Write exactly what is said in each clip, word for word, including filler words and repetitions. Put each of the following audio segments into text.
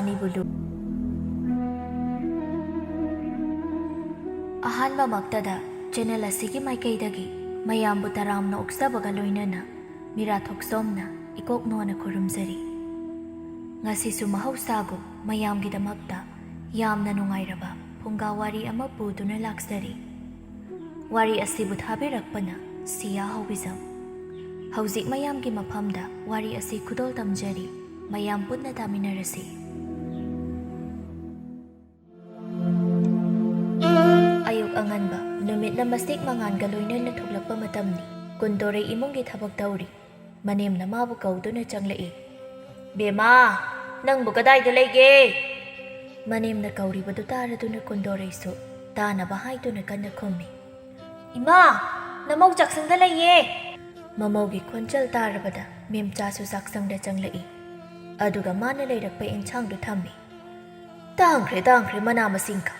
ꯑꯅꯤꯕꯨ ꯂꯨ-, ꯑꯍꯥꯟꯕꯃꯛꯇꯗ ꯆꯦꯅꯦꯜ ꯑꯁꯤꯒꯤ ꯃꯥꯏꯀꯩꯗꯒꯤ ꯃꯌꯥꯝꯕꯨ ꯇꯔꯥꯝꯅ ꯑꯣꯛꯆꯕꯒ ꯂꯣꯏꯅꯅ ꯃꯤꯔꯥ ꯊꯣꯛꯆꯣꯝꯅ ꯏꯀꯣꯛ ꯅꯣꯟꯅ ꯈꯨꯔꯨꯝꯖꯔꯤ꯫ ꯉꯁꯤꯁꯨ ꯃꯍꯧꯁꯥꯒꯨꯝ ꯃꯌꯥꯝꯒꯤꯗꯃꯛꯇ ꯌꯥꯝꯅ ꯅꯨꯡꯉꯥꯏꯔꯕ ꯐꯨꯡꯒꯥ ꯋꯥꯔꯤ ꯑꯃ ꯄꯨꯗꯨꯅ ꯂꯥꯛꯆꯔꯤ꯫ ꯋꯥꯔꯤ ꯑꯁꯤꯕꯨ ꯊꯥꯕꯤꯔꯛꯄꯅ ꯁꯤꯌꯥ ꯍꯧꯕꯤꯖꯝ꯫ ꯍꯧꯖꯤꯛ ꯃꯌꯥꯝꯒꯤ ꯃꯐꯝꯗ ꯋꯥꯔꯤ ꯑꯁꯤ ꯈꯨꯗꯣꯜ ꯇꯝꯖꯔꯤ꯫ ꯃꯌꯥꯝ ꯄꯨꯟꯅ ꯇꯥꯃꯤꯟꯅꯔꯁꯤ꯫ ꯑꯌꯨꯛ ꯑꯉꯟꯕ ꯅꯨꯃꯤꯠꯅ ꯃꯁꯤꯛ ꯃꯉꯥꯟꯒ ꯂꯣꯏꯅꯅ ꯊꯣꯛꯂꯛꯄ ꯃꯇꯝꯅꯤ꯫ ꯀꯨꯟꯗꯣꯔꯩ ꯏꯃꯨꯡꯒꯤ ꯊꯕꯛ ꯇꯧꯔꯤ꯫ ꯃꯅꯦꯝꯅ ꯃꯥꯕꯨ ꯀꯧꯗꯨꯅ ꯆꯪꯂꯛꯏ꯫ "ꯕꯦꯃꯥ, ꯅꯪꯕꯨ ꯀꯗꯥꯏꯗ ꯂꯩꯒꯦ?" ꯃꯅꯦꯝꯅ ꯀꯧꯔꯤꯕꯗꯨ ꯇꯥꯔꯗꯨꯅ ꯀꯨꯟꯗꯣꯔꯩꯁꯨ ꯇꯥꯅꯕ ꯍꯥꯏꯗꯨꯅ ꯀꯟꯅ ꯈꯨꯝꯃꯤ꯫ "ꯏꯃꯥ, ꯅꯃꯧ ꯆꯥꯛꯁꯪꯗ ꯂꯩꯌꯦ!" ꯃꯃꯧꯒꯤ ꯈꯣꯟꯖꯦꯜ ꯇꯥꯔꯕꯗ ꯃꯦꯝꯆꯥꯁꯨ ꯆꯥꯛꯁꯪꯗ ꯆꯪꯂꯛꯏ꯫ ꯑꯗꯨꯒ ꯃꯥꯅ ꯂꯩꯔꯛꯄ ꯏꯟꯁꯥꯡꯗꯨ ꯊꯝꯃꯤ꯫ "ꯇꯥꯡꯈ꯭ꯔꯦ, ꯇꯥꯡꯈ꯭ꯔꯦ, ꯃꯅꯥ ꯃꯁꯤꯡ ꯈ-,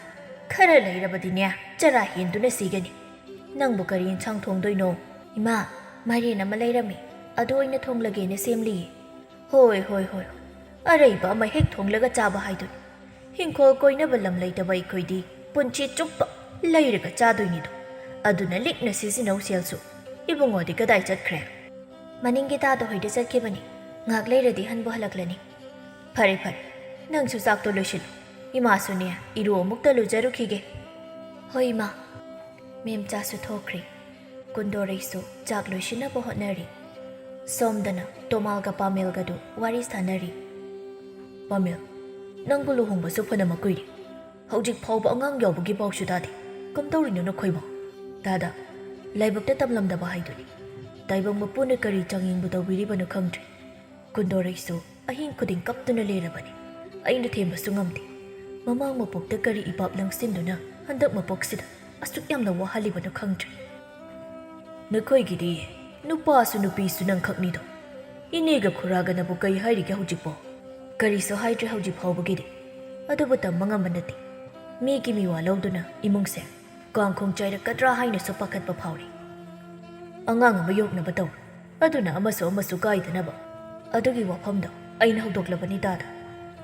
ꯈꯔ ꯂꯩꯔꯕꯗꯤꯅꯦ, ꯆꯔꯥ ꯍꯦꯟꯗꯨꯅ ꯁꯤꯒꯅꯤ꯫ ꯅꯪꯕꯨ ꯀꯔꯤ ꯏꯟꯁꯥꯡ ꯊꯣꯡꯗꯣꯏꯅꯣ?" "ꯏꯃꯥ, ꯃꯥꯏꯔꯦꯟ ꯑꯃ ꯂꯩꯔꯝꯃꯤ, ꯑꯗꯨ ꯑꯣꯏꯅ ꯊꯣꯡꯂꯒꯦꯅ ꯁꯦꯝꯂꯤꯌꯦ꯫" "ꯍꯣꯏ, ꯍꯣꯏ, ꯍꯣꯏ, ꯍꯣꯏ꯫ ꯑꯔꯩꯕ ꯑꯃ ꯍꯦꯛ ꯊꯣꯡꯂꯒ ꯆꯥꯕ ꯍꯥꯏꯗꯨꯅꯤ꯫ ꯍꯤꯡꯈꯣꯜ ꯀꯣꯏꯅꯕ ꯂꯝ ꯂꯩꯇꯕ ꯑꯩꯈꯣꯏꯗꯤ ꯄꯨꯟꯁꯤ ꯆꯨꯞꯄ ꯂꯩꯔꯒ ꯆꯥꯗꯣꯏꯅꯤꯗꯣ꯫ ꯑꯗꯨꯅ ꯂꯤꯛꯅ ꯁꯤꯖꯤꯟꯅꯧ ꯁꯦꯜꯁꯨ꯫ ꯏꯕꯨꯡꯉꯣꯗꯤ ꯀꯗꯥꯏ ꯆꯠꯈ꯭ꯔꯦ?" "ꯃꯅꯤꯡꯒꯤ ꯇꯥꯗ ꯍꯣꯏꯗ ꯆꯠꯈꯤꯕꯅꯤ꯫ ꯉꯥꯏꯍꯥꯛ ꯂꯩꯔꯗꯤ ꯍꯟꯕꯨ ꯍꯜꯂꯛꯂꯅꯤ꯫" "ꯐꯔꯦ, ꯐꯔꯦ꯫ ꯅꯪꯁꯨ ꯆꯥꯛꯇꯣ ꯂꯣꯏꯁꯤꯜꯂꯨ꯫ ꯏꯃꯥꯁꯨꯅꯦ, ꯏꯔꯨ ꯑꯃꯨꯛꯇ ꯂꯨꯖꯔꯨꯈꯤꯒꯦ꯫" "ꯍꯣꯏ, ꯏꯃꯥ꯫" ꯃꯦꯝꯆꯥꯁꯨ ꯊꯣꯛꯈ꯭ꯔꯦ꯫ ꯀꯨꯟꯗꯣꯔꯩꯁꯨ ꯆꯥꯛ ꯂꯣꯏꯁꯤꯟꯅꯕ ꯍꯣꯠꯅꯔꯤ꯫ ꯁꯣꯝꯗꯅ ꯇꯣꯃꯥꯜꯒ ꯄꯥꯃꯦꯜꯒꯗꯨ ꯋꯥꯔꯤ ꯁꯥꯟꯅꯔꯤ꯫ "ꯄꯥꯃꯦꯜ, ꯅꯪꯕꯨ ꯂꯨꯍꯣꯡꯕꯁꯨ ꯐꯅ ꯀꯨꯏꯔꯦ꯫ ꯍꯧꯖꯤꯛ ꯐꯥꯎꯕ ꯑꯉꯥꯡ ꯌꯥꯎꯕꯒꯤ ꯄꯥꯎꯁꯨ ꯇꯥꯗꯦ꯫ ꯀꯝꯗꯧꯔꯤꯅꯣ ꯅꯈꯣꯏꯕꯣ?" "ꯗꯥꯗꯥ, ꯂꯥꯏꯕꯛꯇ ꯇꯝꯂꯝꯗꯕ ꯍꯥꯏꯗꯨꯅꯤ꯫ ꯇꯥꯏꯕꯪ ꯃꯄꯨꯅ ꯀꯔꯤ ꯆꯥꯡꯌꯦꯡꯕꯨ ꯇꯧꯕꯤꯔꯤꯕꯅꯣ ꯈꯪꯗ꯭ꯔꯦ꯫ ꯀꯨꯟꯗꯣꯔꯩꯁꯨ ꯑꯍꯤꯡ ꯈꯨꯗꯤꯡ ꯀꯞꯇꯨꯅ ꯂꯩꯔꯕꯅꯤ꯫ ꯑꯩꯅ ꯊꯦꯝꯕꯁꯨ ꯉꯝꯗꯦ꯫ ꯃꯃꯥꯡ ꯃꯄꯣꯛꯇ ꯀꯔꯤ ꯏꯄꯥꯞ ꯂꯪꯁꯤꯟꯗꯨꯅ ꯍꯟꯗꯛ ꯃꯄꯣꯛꯁꯤꯗ ꯑꯁꯨꯛ ꯌꯥꯝꯅ ꯋꯥꯍꯜꯂꯤꯕꯅꯣ ꯈꯪꯗ꯭ꯔꯦ꯫ ꯅꯈꯣꯏꯒꯤꯗꯤ ꯅꯨꯄꯥꯁꯨ ꯅꯨꯄꯤꯁꯨ ꯅꯪꯈꯛꯅꯤꯗꯣ꯫ ꯏꯅꯦꯒ ꯈꯨꯔꯥꯒꯅꯕꯨ ꯀꯩ ꯍꯥꯏꯔꯤꯒꯦ ꯍꯧꯖꯤꯛꯄꯣ?" "ꯀꯔꯤꯁꯨ ꯍꯥꯏꯗ꯭ꯔꯦ ꯍꯧꯖꯤꯛ ꯐꯥꯎꯕꯒꯤꯗꯤ꯫ ꯑꯗꯨꯕꯨ ꯇꯝꯕ ꯉꯝꯕ ꯅꯠꯇꯦ꯫ ꯃꯤꯒꯤ ꯃꯤꯋꯥ ꯂꯧꯗꯨꯅ ꯏꯃꯨꯡꯁꯦ ꯀꯥꯡꯈꯣꯡ ꯆꯥꯏꯔꯛꯀꯗ꯭ꯔꯥ ꯍꯥꯏꯅꯁꯨ ꯄꯥꯈꯠꯄ ꯐꯥꯎꯔꯤ꯫ ꯑꯉꯥꯡ ꯑꯃ ꯌꯣꯛꯅꯕ ꯇꯧ꯫ ꯑꯗꯨꯅ ꯑꯃꯁꯨ ꯑꯃꯁꯨ ꯀꯥꯏꯗꯅꯕ꯫ ꯑꯗꯨꯒꯤ ꯋꯥꯐꯝꯗꯣ ꯑꯩꯅ ꯍꯧꯗꯣꯛꯂꯕꯅꯤ ꯗꯥꯗꯥ꯫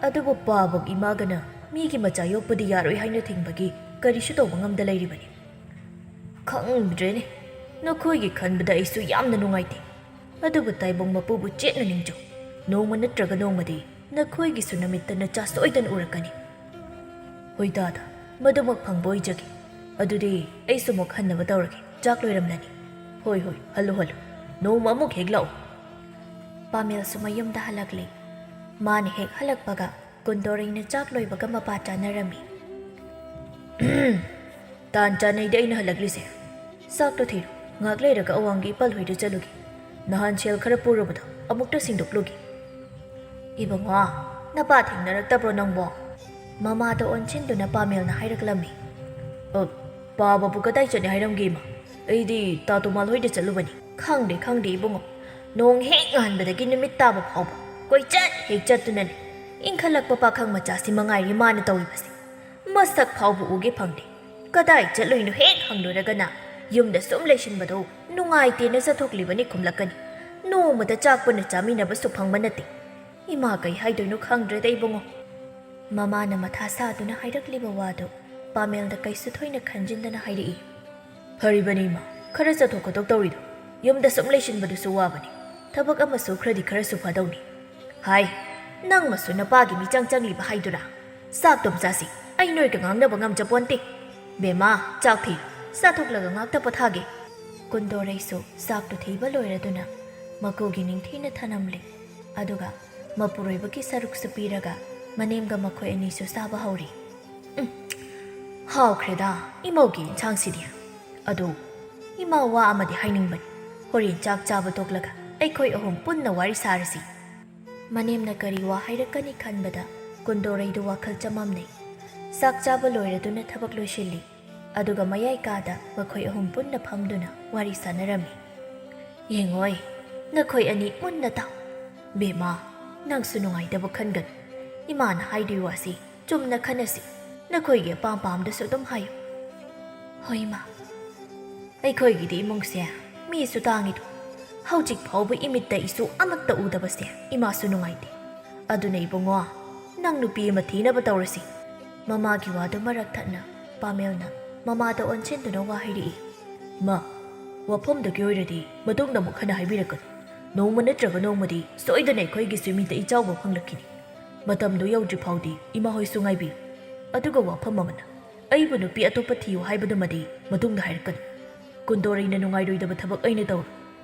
ꯑꯗꯨꯕꯨ ꯄꯥꯕꯣꯛ ꯏꯃꯥꯒꯅ ꯃꯤꯒꯤ ꯃꯆꯥ ꯌꯣꯛꯄꯗꯤ ꯌꯥꯔꯣꯏ ꯍꯥꯏꯅ ꯊꯤꯡꯕꯒꯤ ꯀꯔꯤꯁꯨ ꯇꯧꯕ ꯉꯝꯗ ꯂꯩꯔꯤꯕꯅꯤ꯫ ꯈꯪꯗ꯭ꯔꯦꯅꯦ, ꯅꯈꯣꯏꯒꯤ ꯈꯟꯕꯗ ꯑꯩꯁꯨ ꯌꯥꯝꯅ ꯅꯨꯡꯉꯥꯏꯇꯦ꯫ ꯑꯗꯨꯕꯨ ꯇꯥꯏꯕꯪ ꯃꯄꯨꯕꯨ ꯆꯦꯠꯅ ꯅꯤꯡꯖꯧ꯫ ꯅꯣꯡꯃ ꯅꯠꯇ꯭ꯔꯒ ꯅꯣꯡꯃꯗꯤ ꯅꯈꯣꯏꯒꯤꯁꯨ ꯅꯃꯤꯠꯇ ꯅꯆꯥ ꯁꯣꯏꯗꯅ ꯎꯔꯛꯀꯅꯤ꯫ ꯍꯣꯏ ꯗꯥꯗꯥ, ꯃꯗꯨꯃꯛ ꯐꯪꯕ ꯑꯣꯏꯖꯒꯦ꯫ ꯑꯗꯨꯗꯤ ꯑꯩꯁꯨ ꯑꯃꯨꯛ ꯍꯟꯅꯕ ꯇꯧꯔꯒꯦ꯫ ꯆꯥꯛ ꯂꯣꯏꯔꯝꯂꯅꯤ꯫ ꯍꯣꯏ, ꯍꯣꯏ, ꯍꯜꯂꯨ, ꯍꯜꯂꯨ꯫ ꯅꯣꯡꯃ ꯑꯃꯨꯛ ꯍꯦꯛ ꯂꯥꯛꯎ꯫ ꯄꯥꯃꯦꯜꯁꯨ ꯃꯌꯨꯝꯗ ꯍꯜꯂꯛꯂꯦ꯫ ꯃꯥꯅ ꯍꯦꯛ ꯍꯜꯂꯛꯄꯒ ꯀꯨꯟꯗꯣꯔꯩꯅ ꯆꯥꯛ ꯂꯣꯏꯕꯒ ꯃꯄꯥ ꯆꯥꯅꯔꯝꯃꯤ꯫ ꯇꯥꯟ ꯆꯥꯅꯩꯗ ꯑꯩꯅ ꯍꯜꯂꯛꯂꯤꯁꯦ꯫ ꯆꯥꯛꯇꯣ ꯊꯤꯔꯣ, ꯉꯥꯏꯍꯥꯛ ꯂꯩꯔꯒ ꯑꯋꯥꯡꯒꯤ ꯏꯄꯜ ꯍꯣꯏꯗ ꯆꯠꯂꯨꯒꯦ꯫ ꯅꯍꯥꯟ ꯁꯦꯜ ꯈꯔ ꯄꯨꯔꯨꯕꯗꯣ ꯑꯃꯨꯛꯇ ꯁꯤꯡꯗꯣꯛꯂꯨꯒꯦ꯫ ꯏꯕꯨꯡꯉꯣ, ꯅꯄꯥ ꯊꯦꯡꯅꯔꯛꯇꯕ꯭ꯔꯣ ꯅꯪꯕꯣ? ꯃꯃꯥꯗ ꯑꯣꯟꯁꯤꯟꯗꯨꯅ ꯄꯥꯃꯦꯜꯅ ꯍꯥꯏꯔꯛꯂꯝꯃꯤ꯫ "ꯑ, ꯄꯥꯕꯕꯨ ꯀꯗꯥꯏ ꯆꯠꯅꯤ ꯍꯥꯏꯔꯝꯒꯦ ꯏꯃꯥ? ꯑꯩꯗꯤ ꯇꯥ ꯇꯣꯃꯥꯜ ꯍꯣꯏꯗ ꯆꯠꯂꯨꯕꯅꯤ꯫ ꯈꯪꯗꯦ, ꯈꯪꯗꯦ ꯏꯕꯨꯡꯉꯣ꯫ ꯅꯣꯡ ꯍꯦꯛ ꯉꯥꯟꯕꯗꯒꯤ ꯅꯨꯃꯤꯠ ꯇꯥꯕ ꯐꯥꯎꯕ ꯀꯣꯏꯆꯠ ꯍꯦꯛ ꯆꯠꯇꯨꯅꯅꯦ꯫ ꯏꯟꯈꯠꯂꯛꯄ ꯄꯥꯈꯪ ꯃꯆꯥꯁꯤ ꯃꯉꯥꯏꯔꯦ ꯃꯥꯅ ꯇꯧꯔꯤꯕꯁꯦ꯫ ꯃꯁꯛ ꯐꯥꯎꯕ ꯎꯒꯦ ꯐꯪꯗꯦ꯫ ꯀꯗꯥꯏ ꯆꯠꯂꯨꯏꯅꯣ ꯍꯦꯛ ꯍꯪꯂꯨꯔꯒꯅ ꯌꯨꯝꯗ ꯁꯨꯝ ꯂꯩꯁꯤꯟꯕꯗꯣ ꯅꯨꯡꯉꯥꯏꯇꯦꯅ ꯆꯠꯊꯣꯛꯂꯤꯕꯅꯤ ꯈꯨꯝꯂꯛꯀꯅꯤ꯫ ꯅꯣꯡꯃꯇ ꯆꯥꯛ ꯄꯨꯟꯅ ꯆꯥꯃꯤꯟꯅꯕꯁꯨ ꯐꯪꯕ ꯅꯠꯇꯦ꯫ ꯏꯃꯥ ꯀꯩ ꯍꯥꯏꯗꯣꯏꯅꯣ ꯈꯪꯗ꯭ꯔꯦꯗ ꯏꯕꯨꯡꯉꯣ꯫" ꯃꯃꯥꯅ ꯃꯊꯥ ꯁꯥꯗꯨꯅ ꯍꯥꯏꯔꯛꯂꯤꯕ ꯋꯥꯗꯨ ꯄꯥꯃꯦꯜꯗ ꯀꯩꯁꯨ ꯊꯣꯏꯅ ꯈꯟꯖꯤꯟꯗꯅ ꯍꯥꯏꯔꯛꯏ꯫ "ꯐꯔꯤꯕꯅꯤ ꯏꯃꯥ, ꯈꯔ ꯆꯠꯊꯣꯛ ꯈꯣꯠꯇꯣꯛ ꯇꯧꯔꯤꯗꯣ꯫ ꯌꯨꯝꯗ ꯁꯨꯝ ꯂꯩꯁꯤꯟꯕꯗꯨꯁꯨ ꯋꯥꯕꯅꯤ꯫ ꯊꯕꯛ ꯑꯃ ꯁꯨꯈ꯭ꯔꯗꯤ ꯈꯔꯁꯨ ꯐꯗꯧꯅꯤ꯫ ꯍꯥꯏ, ꯅꯪꯃꯁꯨ ꯅꯄꯥꯒꯤ ꯃꯤꯆꯪ ꯆꯪꯂꯤꯕ ꯍꯥꯏꯗꯨꯔꯥ? ꯆꯥꯛꯇꯣ ꯆꯥꯁꯤ, ꯑꯩ ꯅꯣꯏꯒ ꯉꯥꯡꯅꯕ ꯉꯝꯖꯄꯣꯟꯇꯦ꯫ ꯕꯦꯝꯃ, ꯆꯥꯛ ꯊꯤꯔꯣ, ꯆꯥꯊꯣꯛꯂꯒ ꯉꯥꯛꯇ ꯄꯣꯊꯥꯒꯦ꯫" ꯀꯨꯟꯗꯣꯔꯩꯁꯨ ꯆꯥꯛꯇꯨ ꯊꯤꯕ ꯂꯣꯏꯔꯗꯨꯅ ꯃꯀꯨꯒꯤ ꯅꯤꯡꯊꯤꯅ ꯊꯅꯝꯂꯦ꯫ ꯑꯗꯨꯒ ꯃꯄꯨꯔꯣꯏꯕꯒꯤ ꯁꯔꯨꯛꯁꯨ ꯄꯤꯔꯒ ꯃꯅꯦꯝꯒ ꯃꯈꯣꯏ ꯑꯅꯤꯁꯨ ꯆꯥꯕ ꯍꯧꯔꯤ꯫ ꯎꯝ, ꯍꯥꯎꯈ꯭ꯔꯦꯗ ꯏꯃꯧꯒꯤ ꯏꯟꯁꯥꯡꯁꯤꯗꯤ꯫ ꯑꯗꯨ ꯏꯃꯥ ꯋꯥ ꯑꯃꯗꯤ ꯍꯥꯏꯅꯤꯡꯕꯅꯤ꯫ ꯍꯣꯔꯦꯟ ꯆꯥꯛ ꯆꯥꯕ ꯇꯣꯛꯂꯒ ꯑꯩꯈꯣꯏ ꯑꯍꯨꯝ ꯄꯨꯟꯅ ꯋꯥꯔꯤ ꯁꯥꯔꯁꯤ꯫ ꯃꯅꯦꯝꯅ ꯀꯔꯤ ꯋꯥ ꯍꯥꯏꯔꯛꯀꯅꯤ ꯈꯟꯕꯗ ꯀꯨꯟꯗꯣꯔꯩꯗꯨ ꯋꯥꯈꯜ ꯆꯃꯝꯅꯩ꯫ ꯆꯥꯛ ꯆꯥꯕ ꯂꯣꯏꯔꯗꯨꯅ ꯊꯕꯛ ꯂꯣꯏꯁꯤꯜꯂꯤ꯫ ꯑꯗꯨꯒ ꯃꯌꯥꯏ ꯀꯥꯗ ꯃꯈꯣꯏ ꯑꯍꯨꯝ ꯄꯨꯟꯅ ꯐꯝꯗꯨꯅ ꯋꯥꯔꯤ ꯁꯥꯟꯅꯔꯝꯃꯤ꯫ "ꯌꯦꯡꯉꯣꯏ, ꯅꯈꯣꯏ ꯑꯅꯤ ꯃꯨꯟꯅ ꯇꯥꯎ꯫ ꯕꯦꯝꯃ, ꯅꯪꯁꯨ ꯅꯨꯡꯉꯥꯏꯇꯕ ꯈꯟꯒꯅꯨ꯫ ꯏꯃꯥꯅ ꯍꯥꯏꯗꯣꯏ ꯋꯥꯁꯤ ꯆꯨꯝꯅ ꯈꯟꯅꯁꯤ꯫ ꯅꯈꯣꯏꯒꯤ ꯑꯄꯥꯝ ꯄꯥꯝꯗꯁꯨ ꯑꯗꯨꯝ ꯍꯥꯏꯌꯨ꯫" "ꯍꯣꯏ, ꯏꯃꯥ꯫" "ꯑꯩꯈꯣꯏꯒꯤꯗꯤ ꯏꯃꯨꯡꯁꯦ ꯃꯤꯁꯨ ꯇꯥꯡꯉꯤꯗꯣ꯫ ꯍꯧꯖꯤꯛ ꯐꯥꯎꯕ ꯏꯃꯤꯠꯇ ꯏꯁꯨ ꯑꯃꯠꯇ ꯎꯗꯕꯁꯦ ꯏꯃꯥꯁꯨ ꯅꯨꯡꯉꯥꯏꯇꯦ꯫ ꯑꯗꯨꯅ ꯏꯕꯨꯡꯉꯣ, ꯅꯪ ꯅꯨꯄꯤ ꯑꯃ ꯊꯤꯅꯕ ꯇꯧꯔꯁꯤ꯫ ꯃꯃꯥꯒꯤ ꯋꯥꯗꯨ ꯃꯔꯛ ꯊꯠꯅ ꯄꯥꯃꯦꯜꯅ ꯃꯃꯥꯗ ꯑꯣꯟꯁꯤꯟꯗꯨꯅ ꯋꯥ ꯍꯥꯏꯔꯛꯏ꯫ ꯏꯃꯥ, ꯋꯥꯐꯝꯗꯨꯒꯤ ꯑꯣꯏꯔꯗꯤ ꯃꯇꯨꯡꯗ ꯑꯃꯨꯛ ꯍꯟꯅ ꯍꯥꯏꯕꯤꯔꯛꯀꯅꯨ꯫ ꯅꯣꯡꯃ ꯅꯠꯇ꯭ꯔꯒ ꯅꯣꯡꯃꯗꯤ ꯁꯣꯏꯗꯅ ꯑꯩꯈꯣꯏꯒꯤꯁꯨ ꯃꯤꯠꯇ ꯏꯆꯥꯎꯕ ꯐꯪꯂꯛꯈꯤꯅꯤ꯫ ꯃꯇꯝꯗꯨ ꯌꯧꯗ꯭ꯔꯤ ꯐꯥꯎꯗꯤ ꯏꯃꯥ ꯍꯣꯏꯁꯨ ꯉꯥꯏꯕꯤꯌꯨ꯫ ꯑꯗꯨꯒ ꯋꯥꯐꯝ ꯑꯃꯅ, ꯑꯩꯕꯨ ꯅꯨꯄꯤ ꯑꯇꯣꯞꯄ ꯊꯤꯌꯨ ꯍꯥꯏꯕꯗꯨꯃꯗꯤ ꯃꯇꯨꯡꯗ ꯍꯥꯏꯔꯛꯀꯅꯨ꯫ ꯀꯨꯟꯗꯣꯔꯩꯅ ꯅꯨꯡꯉꯥꯏꯔꯣꯏꯗꯕ ꯊꯕꯛ ꯑꯩꯅ ꯇꯧꯔꯣꯏ꯫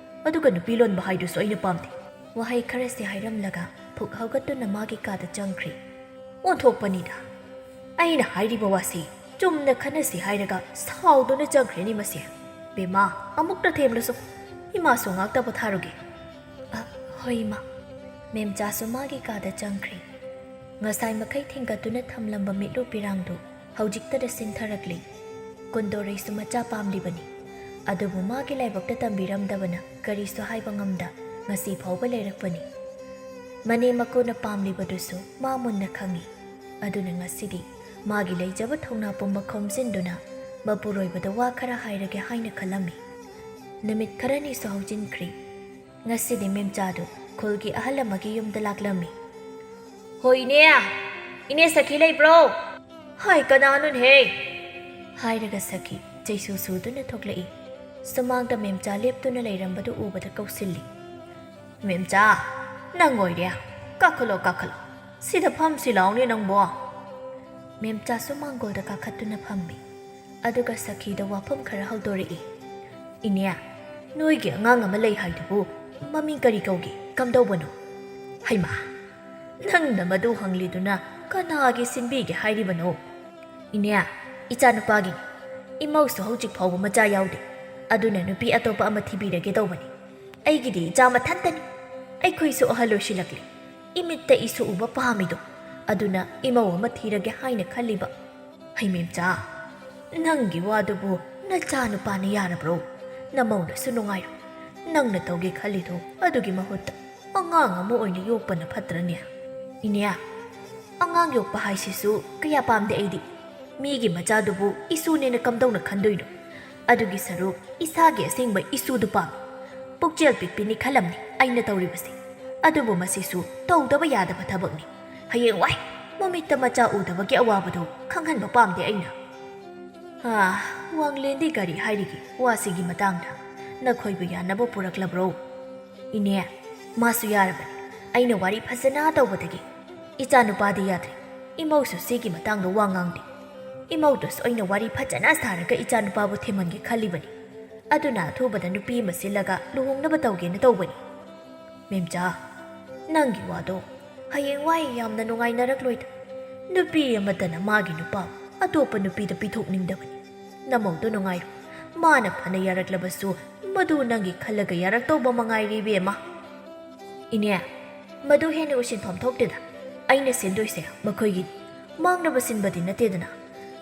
ꯑꯗꯨꯒ ꯅꯨꯄꯤ ꯂꯣꯟꯕ ꯍꯥꯏꯗꯨꯁꯨ ꯑꯩꯅ ꯄꯥꯝꯗꯦ꯫ ꯋꯥꯍꯩ ꯈꯔꯁꯤ ꯍꯥꯏꯔꯝꯂꯒ ꯐꯨꯛ ꯍꯧꯒꯠꯇꯨꯅ ꯃꯥꯒꯤ ꯀꯥꯗ ꯆꯪꯈ꯭ꯔꯦ꯫ ꯑꯣꯟꯊꯣꯛꯄꯅꯤꯗ꯫ ꯑꯩꯅ ꯍꯥꯏꯔꯤꯕ ꯋꯥꯁꯤ ꯆꯨꯝꯅ ꯈꯟꯅꯁꯤ ꯍꯥꯏꯔꯒ ꯁꯥꯎꯗꯨꯅ ꯆꯪꯈ꯭ꯔꯦꯅꯦ ꯃꯁꯤ꯫ ꯕꯦꯝꯃ, ꯑꯃꯨꯛꯇ ꯊꯦꯝꯂꯨꯁꯨ꯫ ꯏꯃꯥꯁꯨ ꯉꯥꯛꯇ ꯄꯣꯊꯥꯔꯨꯒꯦ꯫ ꯑ, ꯍꯣꯏ, ꯏꯃꯥ꯫ ꯃꯦꯝꯆꯥꯁꯨ ꯃꯥꯒꯤ ꯀꯥꯗ ꯆꯪꯈ꯭ꯔꯦ꯫ ꯉꯁꯥꯏ ꯃꯈꯩ ꯊꯤꯡꯒꯠꯇꯨꯅ ꯊꯝꯂꯝꯕ ꯃꯤꯠꯂꯨ ꯄꯤꯔꯥꯡꯗꯨ ꯍꯧꯖꯤꯛꯇꯗ ꯁꯤꯟꯊꯔꯛꯂꯤ꯫ ꯀꯨꯟꯗꯣꯔꯩꯁꯨ ꯃꯆꯥ ꯄꯥꯝꯂꯤꯕꯅꯤ꯫ ꯑꯗꯨꯕꯨ ꯃꯥꯒꯤ ꯂꯥꯏꯕꯛꯇ ꯇꯝꯕꯤꯔꯝꯗꯕꯅ ꯀꯔꯤꯁꯨ ꯍꯥꯏꯕ ꯉꯝꯗ ꯉꯁꯤ ꯐꯥꯎꯕ ꯂꯩꯔꯛꯄꯅꯤ꯫ ꯃꯅꯦꯝ ꯃꯀꯨꯅ ꯄꯥꯝꯂꯤꯕꯗꯨꯁꯨ ꯃꯥ ꯃꯨꯟꯅ ꯈꯪꯏ꯫ ꯑꯗꯨꯅ ꯉꯁꯤꯗꯤ ꯃꯥꯒꯤ ꯂꯩꯖꯕ ꯊꯧꯅꯥ ꯄꯨꯝꯕ ꯈꯣꯝꯖꯤꯟꯗꯨꯅ ꯃꯄꯨꯔꯣꯏꯕꯗ ꯋꯥ ꯈꯔ ꯍꯥꯏꯔꯒꯦ ꯍꯥꯏꯅ ꯈꯜꯂꯝꯃꯤ꯫ ꯅꯨꯃꯤꯠ ꯈꯔꯅꯤꯁꯨ ꯍꯧꯖꯤꯟꯈ꯭ꯔꯦ꯫ ꯉꯁꯤꯗꯤ ꯃꯦꯝꯆꯥꯗꯨ ꯈꯨꯜꯒꯤ ꯑꯍꯜ ꯑꯃꯒꯤ ꯌꯨꯝꯗ ꯂꯥꯛꯂꯝꯃꯤ꯫ "ꯍꯣꯏ, ꯏꯅꯦ꯫ ꯏꯅꯦ ꯁꯈꯤ ꯂꯩꯕ꯭ꯔꯣ?" "ꯍꯥꯏ, ꯀꯅꯥꯅꯣꯅꯦꯍꯦ?" ꯍꯥꯏꯔꯒ ꯁꯈꯤ ꯆꯩꯁꯨ ꯁꯨꯗꯨꯅ ꯊꯣꯛꯂꯛꯏ꯫ ꯁꯨꯃꯥꯡꯗ ꯃꯦꯝꯆꯥ ꯂꯦꯞꯇꯨꯅ ꯂꯩꯔꯝꯕꯗꯨ ꯎꯕꯗ ꯀꯧꯁꯤꯜꯂꯤ꯫ "ꯃꯦꯝꯆꯥ, ꯅꯪ ꯑꯣꯏꯔꯦ꯫ ꯀꯥꯈꯠꯂꯣ, ꯀꯥꯈꯠꯂꯣ꯫ ꯁꯤꯗ ꯐꯝꯁꯤ ꯂꯥꯎꯅꯦ ꯅꯪꯕꯣ꯫" ꯃꯦꯝꯆꯥꯁꯨ ꯃꯥꯡꯒꯣꯜꯗ ꯀꯥꯈꯠꯇꯨꯅ ꯐꯝꯃꯤ꯫ ꯑꯗꯨꯒ ꯁꯈꯤꯗ ꯋꯥꯐꯝ ꯈꯔ ꯍꯧꯗꯣꯔꯛꯏ꯫ "ꯏꯅꯦ, ꯅꯣꯏꯒꯤ ꯑꯉꯥꯡ ꯑꯃ ꯂꯩ ꯍꯥꯏꯗꯨꯕꯨ ꯃꯃꯤꯡ ꯀꯔꯤ ꯀꯧꯒꯦ? ꯀꯝꯗꯧꯕꯅꯣ?" "ꯍꯩꯃꯥ, ꯅꯪꯅ ꯃꯗꯨ ꯍꯪꯂꯤꯗꯨꯅ ꯀꯅꯥꯒꯤ ꯁꯤꯟꯕꯤꯒꯦ ꯍꯥꯏꯔꯤꯕꯅꯣ?" "ꯏꯅꯦ, ꯏꯆꯥꯅꯨꯄꯥꯒꯤꯅꯤ꯫ ꯏꯃꯧꯁꯨ ꯍꯧꯖꯤꯛ ꯐꯥꯎꯕ ꯃꯆꯥ ꯌꯥꯎꯗꯦ꯫ ꯑꯗꯨꯅ ꯅꯨꯄꯤ ꯑꯇꯣꯞꯄ ꯑꯃ ꯊꯤꯕꯤꯔꯒꯦ ꯇꯧꯕꯅꯤ꯫ ꯑꯩꯒꯤꯗꯤ ꯏꯆꯥ ꯃꯊꯟꯇꯅꯤ꯫ ꯑꯩꯈꯣꯏꯁꯨ ꯑꯍꯜ ꯑꯣꯏꯁꯤꯜꯂꯛꯂꯤ꯫ ꯏꯃꯤꯠꯇ ꯏꯁꯨ ꯎꯕ ꯄꯥꯝꯃꯤꯗꯣ꯫ ꯑꯗꯨꯅ ꯏꯃꯧ ꯑꯃ ꯊꯤꯔꯒꯦ ꯍꯥꯏꯅ ꯈꯜꯂꯤꯕ꯫" "ꯍꯩ ꯃꯦꯝꯆꯥ, ꯅꯪꯒꯤ ꯋꯥꯗꯨꯕꯨ ꯅꯆꯥꯅꯨꯄꯥꯅ ꯌꯥꯔꯕ꯭ꯔꯣ? ꯅꯃꯧꯅꯁꯨ ꯅꯨꯡꯉꯥꯏꯔꯣꯏ꯫ ꯅꯪꯅ ꯇꯧꯒꯦ ꯈꯜꯂꯤꯗꯣ ꯑꯗꯨꯒꯤ ꯃꯍꯨꯠꯇ ꯑꯉꯥꯡ ꯑꯃ ꯑꯣꯏꯅ ꯌꯣꯛꯄꯅ ꯐꯠꯇ꯭ꯔꯅꯦ?" "ꯏꯅꯦ, ꯑꯉꯥꯡ ꯌꯣꯛꯄ ꯍꯥꯏꯁꯤꯁꯨ ꯀꯌꯥ ꯄꯥꯝꯗꯦ ꯑꯩꯗꯤ꯫ ꯃꯤꯒꯤ ꯃꯆꯥꯗꯨꯕꯨ ꯏꯁꯨꯅꯦꯅ ꯀꯝꯗꯧꯅ ꯈꯟꯗꯣꯏꯅꯣ? ꯑꯗꯨꯒꯤ ꯁꯔꯨꯛ ꯏꯁꯥꯒꯤ ꯑꯁꯦꯡꯕ ꯏꯁꯨꯗꯨ ꯄꯥꯝꯃꯤ꯫ ꯄꯨꯛꯆꯦꯜ ꯄꯤꯛꯄꯤꯅꯤ ꯈꯜꯂꯝꯅꯤ ꯑꯩꯅ ꯇꯧꯔꯤꯕꯁꯦ꯫ ꯑꯗꯨꯕꯨ ꯃꯁꯤꯁꯨ ꯇꯧꯗꯕ ꯌꯥꯗꯕ ꯊꯕꯛꯅꯤ꯫ ꯍꯌꯦꯡꯋꯥꯏ ꯃꯃꯤꯠꯇ ꯃꯆꯥ ꯎꯗꯕꯒꯤ ꯑꯋꯥꯕꯗꯣ ꯈꯪꯍꯟꯕ ꯄꯥꯝꯗꯦ ꯑꯩꯅ꯫ ꯑꯥ, ꯋꯥꯡꯂꯦꯟꯗꯤ ꯀꯔꯤ ꯍꯥꯏꯔꯤꯒꯦ ꯋꯥꯁꯤꯒꯤ ꯃꯇꯥꯡꯗ? ꯅꯈꯣꯏꯕꯨ ꯌꯥꯅꯕ ꯄꯨꯔꯛꯂꯕ꯭ꯔꯣ? ꯏꯅꯦ, ꯃꯥꯁꯨ ꯌꯥꯔꯕꯅꯤ꯫ ꯑꯩꯅ ꯋꯥꯔꯤ ꯐꯖꯅ ꯇꯧꯕꯗꯒꯤ ꯏꯆꯥꯅꯨꯄꯥꯗꯤ ꯌꯥꯗ꯭ꯔꯦ꯫ ꯏꯃꯧꯁꯨ ꯁꯤꯒꯤ ꯃꯇꯥꯡꯗ ꯋꯥ ꯉꯥꯡꯗꯦ꯫ ꯏꯃꯧꯗꯨꯁꯨ ꯑꯩꯅ ꯋꯥꯔꯤ ꯐꯖꯅ ꯁꯥꯔꯒ ꯏꯆꯥꯅꯨꯄꯥꯕꯨ ꯊꯦꯝꯍꯟꯒꯦ ꯈꯜꯂꯤꯕꯅꯤ꯫ ꯑꯗꯨꯅ ꯑꯊꯨꯕꯗ ꯅꯨꯄꯤ ꯑꯃ ꯁꯤꯜꯂꯒ ꯂꯨꯍꯣꯡꯅꯕ ꯇꯧꯒꯦꯅ ꯇꯧꯕꯅꯤ꯫ ꯃꯦꯝꯆꯥ, ꯅꯪꯒꯤ ꯋꯥꯗꯣ ꯍꯌꯦꯡꯋꯥꯏ ꯌꯥꯝꯅ ꯅꯨꯡꯉꯥꯏꯅꯔꯛꯂꯣꯏꯗ꯫ ꯅꯨꯄꯤ ꯑꯃꯠꯇꯅ ꯃꯥꯒꯤ ꯅꯨꯄꯥ ꯑꯇꯣꯞꯄ ꯅꯨꯄꯤꯗ ꯄꯤꯊꯣꯛꯅꯤꯡꯗꯕꯅꯤ꯫ ꯅꯃꯧꯗꯣ ꯅꯨꯡꯉꯥꯏꯔꯣ꯫ ꯃꯥꯅ ꯐꯅ ꯌꯥꯔꯛꯂꯕꯁꯨ ꯃꯗꯨ ꯅꯪꯒꯤ ꯈꯜꯂꯒ ꯌꯥꯔꯛꯇꯧꯕ ꯃꯉꯥꯏꯔꯦ, ꯏꯕꯦꯝꯃ꯫ ꯏꯅꯦ, ꯃꯗꯨ ꯍꯦꯟꯅ ꯎꯁꯤꯟꯐꯝ ꯊꯣꯛꯇꯦꯗ꯫ ꯑꯩꯅ ꯁꯤꯟꯗꯣꯏꯁꯦ ꯃꯈꯣꯏꯒꯤꯅꯤ꯫ ꯃꯥꯡꯅꯕ ꯁꯤꯟꯕꯗꯤ ꯅꯠꯇꯦꯗꯅ꯫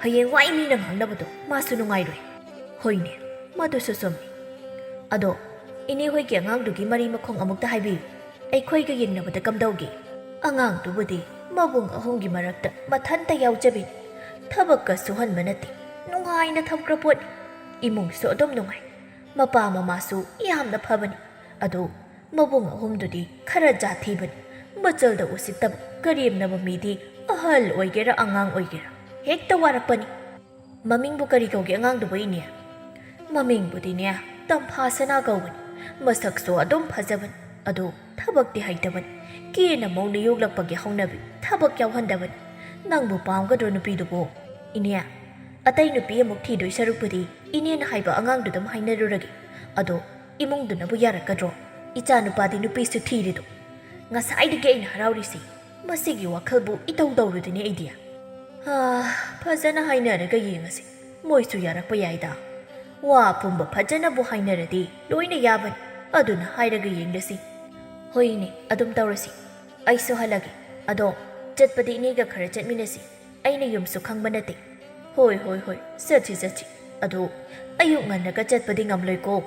ꯍꯌꯦꯡꯋꯥꯏ ꯃꯤꯅ ꯉꯥꯡꯅꯕꯗꯣ ꯃꯥꯁꯨ ꯅꯨꯡꯉꯥꯏꯔꯣꯏ꯫ ꯍꯣꯏꯅꯦ, ꯃꯗꯨꯁꯨ ꯆꯨꯝꯃꯤ꯫ ꯑꯗꯣ ꯏꯅꯦ ꯍꯣꯏꯒꯤ ꯑꯉꯥꯡꯗꯨꯒꯤ ꯃꯔꯤ ꯃꯈꯣꯡ ꯑꯃꯨꯛꯇ ꯍꯥꯏꯕꯤꯌꯨ꯫ ꯑꯩꯈꯣꯏꯒ ꯌꯦꯡꯅꯕꯗ ꯀꯝꯗꯧꯒꯦ? ꯑꯉꯥꯡꯗꯨꯕꯨꯗꯤ ꯃꯕꯨꯡ ꯑꯍꯨꯝꯒꯤ ꯃꯔꯛꯇ ꯃꯊꯟꯇ ꯌꯥꯎꯖꯕꯤꯅꯤ꯫ ꯊꯕꯛꯀ ꯁꯨꯍꯟꯕ ꯅꯠꯇꯦ, ꯅꯨꯡꯉꯥꯏꯅ ꯊꯝꯈ꯭ꯔ ꯄꯣꯠꯅꯤ꯫ ꯏꯃꯨꯡꯁꯨ ꯑꯗꯨꯝ ꯅꯨꯡꯉꯥꯏ꯫ ꯃꯄꯥ ꯃꯃꯥꯁꯨ ꯌꯥꯝꯅ ꯐꯕꯅꯤ꯫ ꯑꯗꯨ ꯃꯕꯨꯡ ꯑꯍꯨꯝꯗꯨꯗꯤ ꯈꯔ ꯖꯥꯠ ꯊꯤꯕꯅꯤ꯫ ꯃꯆꯜꯗ ꯎꯁꯤꯠꯇꯕ, ꯀꯔꯦꯝꯅꯕ ꯃꯤꯗꯤ ꯑꯍꯜ ꯑꯣꯏꯒꯦꯔꯥ ꯑꯉꯥꯡ ꯑꯣꯏꯒꯦꯔꯥ ꯍꯦꯛꯇ ꯋꯥꯔꯛꯄꯅꯤ꯫ ꯃꯃꯤꯡꯕꯨ ꯀꯔꯤ ꯀꯧꯒꯦ ꯑꯉꯥꯡꯗꯨꯕꯨ, ꯏꯅꯦ? ꯃꯃꯤꯡꯕꯨꯗꯤꯅꯦ, ꯇꯝꯐꯥ ꯁꯅꯥ ꯀꯧꯕꯅꯤ꯫ ꯃꯁꯛꯁꯨ ꯑꯗꯨꯝ ꯐꯖꯕꯅꯤ꯫ ꯑꯗꯨ ꯊꯕꯛꯇꯤ ꯍꯩꯇꯕꯅꯤ꯫ ꯀꯦꯅ ꯃꯧꯅ ꯌꯣꯛꯂꯛꯄꯒꯤ ꯍꯧꯅꯕꯤ, ꯊꯕꯛ ꯌꯥꯎꯍꯟꯗꯕꯅꯤ꯫ ꯅꯪꯕꯨ ꯄꯥꯝꯒꯗ꯭ꯔꯣ ꯅꯨꯄꯤꯗꯨꯕꯨ? ꯏꯅꯦ, ꯑꯇꯩ ꯅꯨꯄꯤ ꯑꯃꯨꯛ ꯊꯤꯗꯣꯏ ꯁꯔꯨꯛꯄꯨꯗꯤ ꯏꯅꯦꯅ ꯍꯥꯏꯕ ꯑꯉꯥꯡꯗꯨꯗ ꯑꯃ ꯍꯥꯏꯅꯔꯨꯔꯒꯦ꯫ ꯑꯗꯣ ꯏꯃꯨꯡꯗꯨꯅꯕꯨ ꯌꯥꯔꯛꯀꯗ꯭ꯔꯣ? ꯏꯆꯥ ꯅꯨꯄꯥꯗꯤ ꯅꯨꯄꯤꯁꯨ ꯊꯤꯔꯦꯗꯣ꯫ ꯉꯁꯥꯏꯗꯒꯤ ꯑꯩꯅ ꯍꯔꯥꯎꯔꯤꯁꯤ꯫ ꯃꯁꯤꯒꯤ ꯋꯥꯈꯜꯕꯨ ꯏꯇꯧ ꯇꯧꯔꯨꯗꯦꯅꯦ ꯑꯩꯗꯤ꯫ ꯑꯥ, ꯐꯖꯅ ꯍꯥꯏꯅꯔꯒ ꯌꯦꯡꯉꯁꯤ꯫ ꯃꯣꯏꯁꯨ ꯌꯥꯔꯛꯄ ꯌꯥꯏꯗ꯫ ꯋꯥ ꯑꯄꯨꯝꯕ ꯐꯖꯅꯕꯨ ꯍꯥꯏꯅꯔꯗꯤ ꯂꯣꯏꯅ ꯌꯥꯕꯅꯤ꯫ ꯑꯗꯨꯅ ꯍꯥꯏꯔꯒ ꯌꯦꯡꯂꯁꯤ꯫ ꯍꯣꯏꯅꯦ, ꯑꯗꯨꯝ ꯇꯧꯔꯁꯤ꯫ ꯑꯩꯁꯨ ꯍꯜꯂꯒꯦ꯫ ꯑꯗꯣ ꯆꯠꯄꯗꯤ ꯏꯅꯦꯒ ꯈꯔ ꯆꯠꯃꯤꯟꯅꯁꯤ꯫ ꯑꯩꯅ ꯌꯨꯝꯁꯨ ꯈꯪꯕ ꯅꯠꯇꯦ꯫ ꯍꯣꯏ, ꯍꯣꯏ, ꯍꯣꯏ, ꯆꯠꯁꯤ, ꯆꯠꯁꯤ꯫ ꯑꯗꯣ ꯑꯌꯨꯛ ꯉꯟꯅꯒ ꯆꯠꯄꯗꯤ ꯉꯝꯂꯣꯏꯀꯣ꯫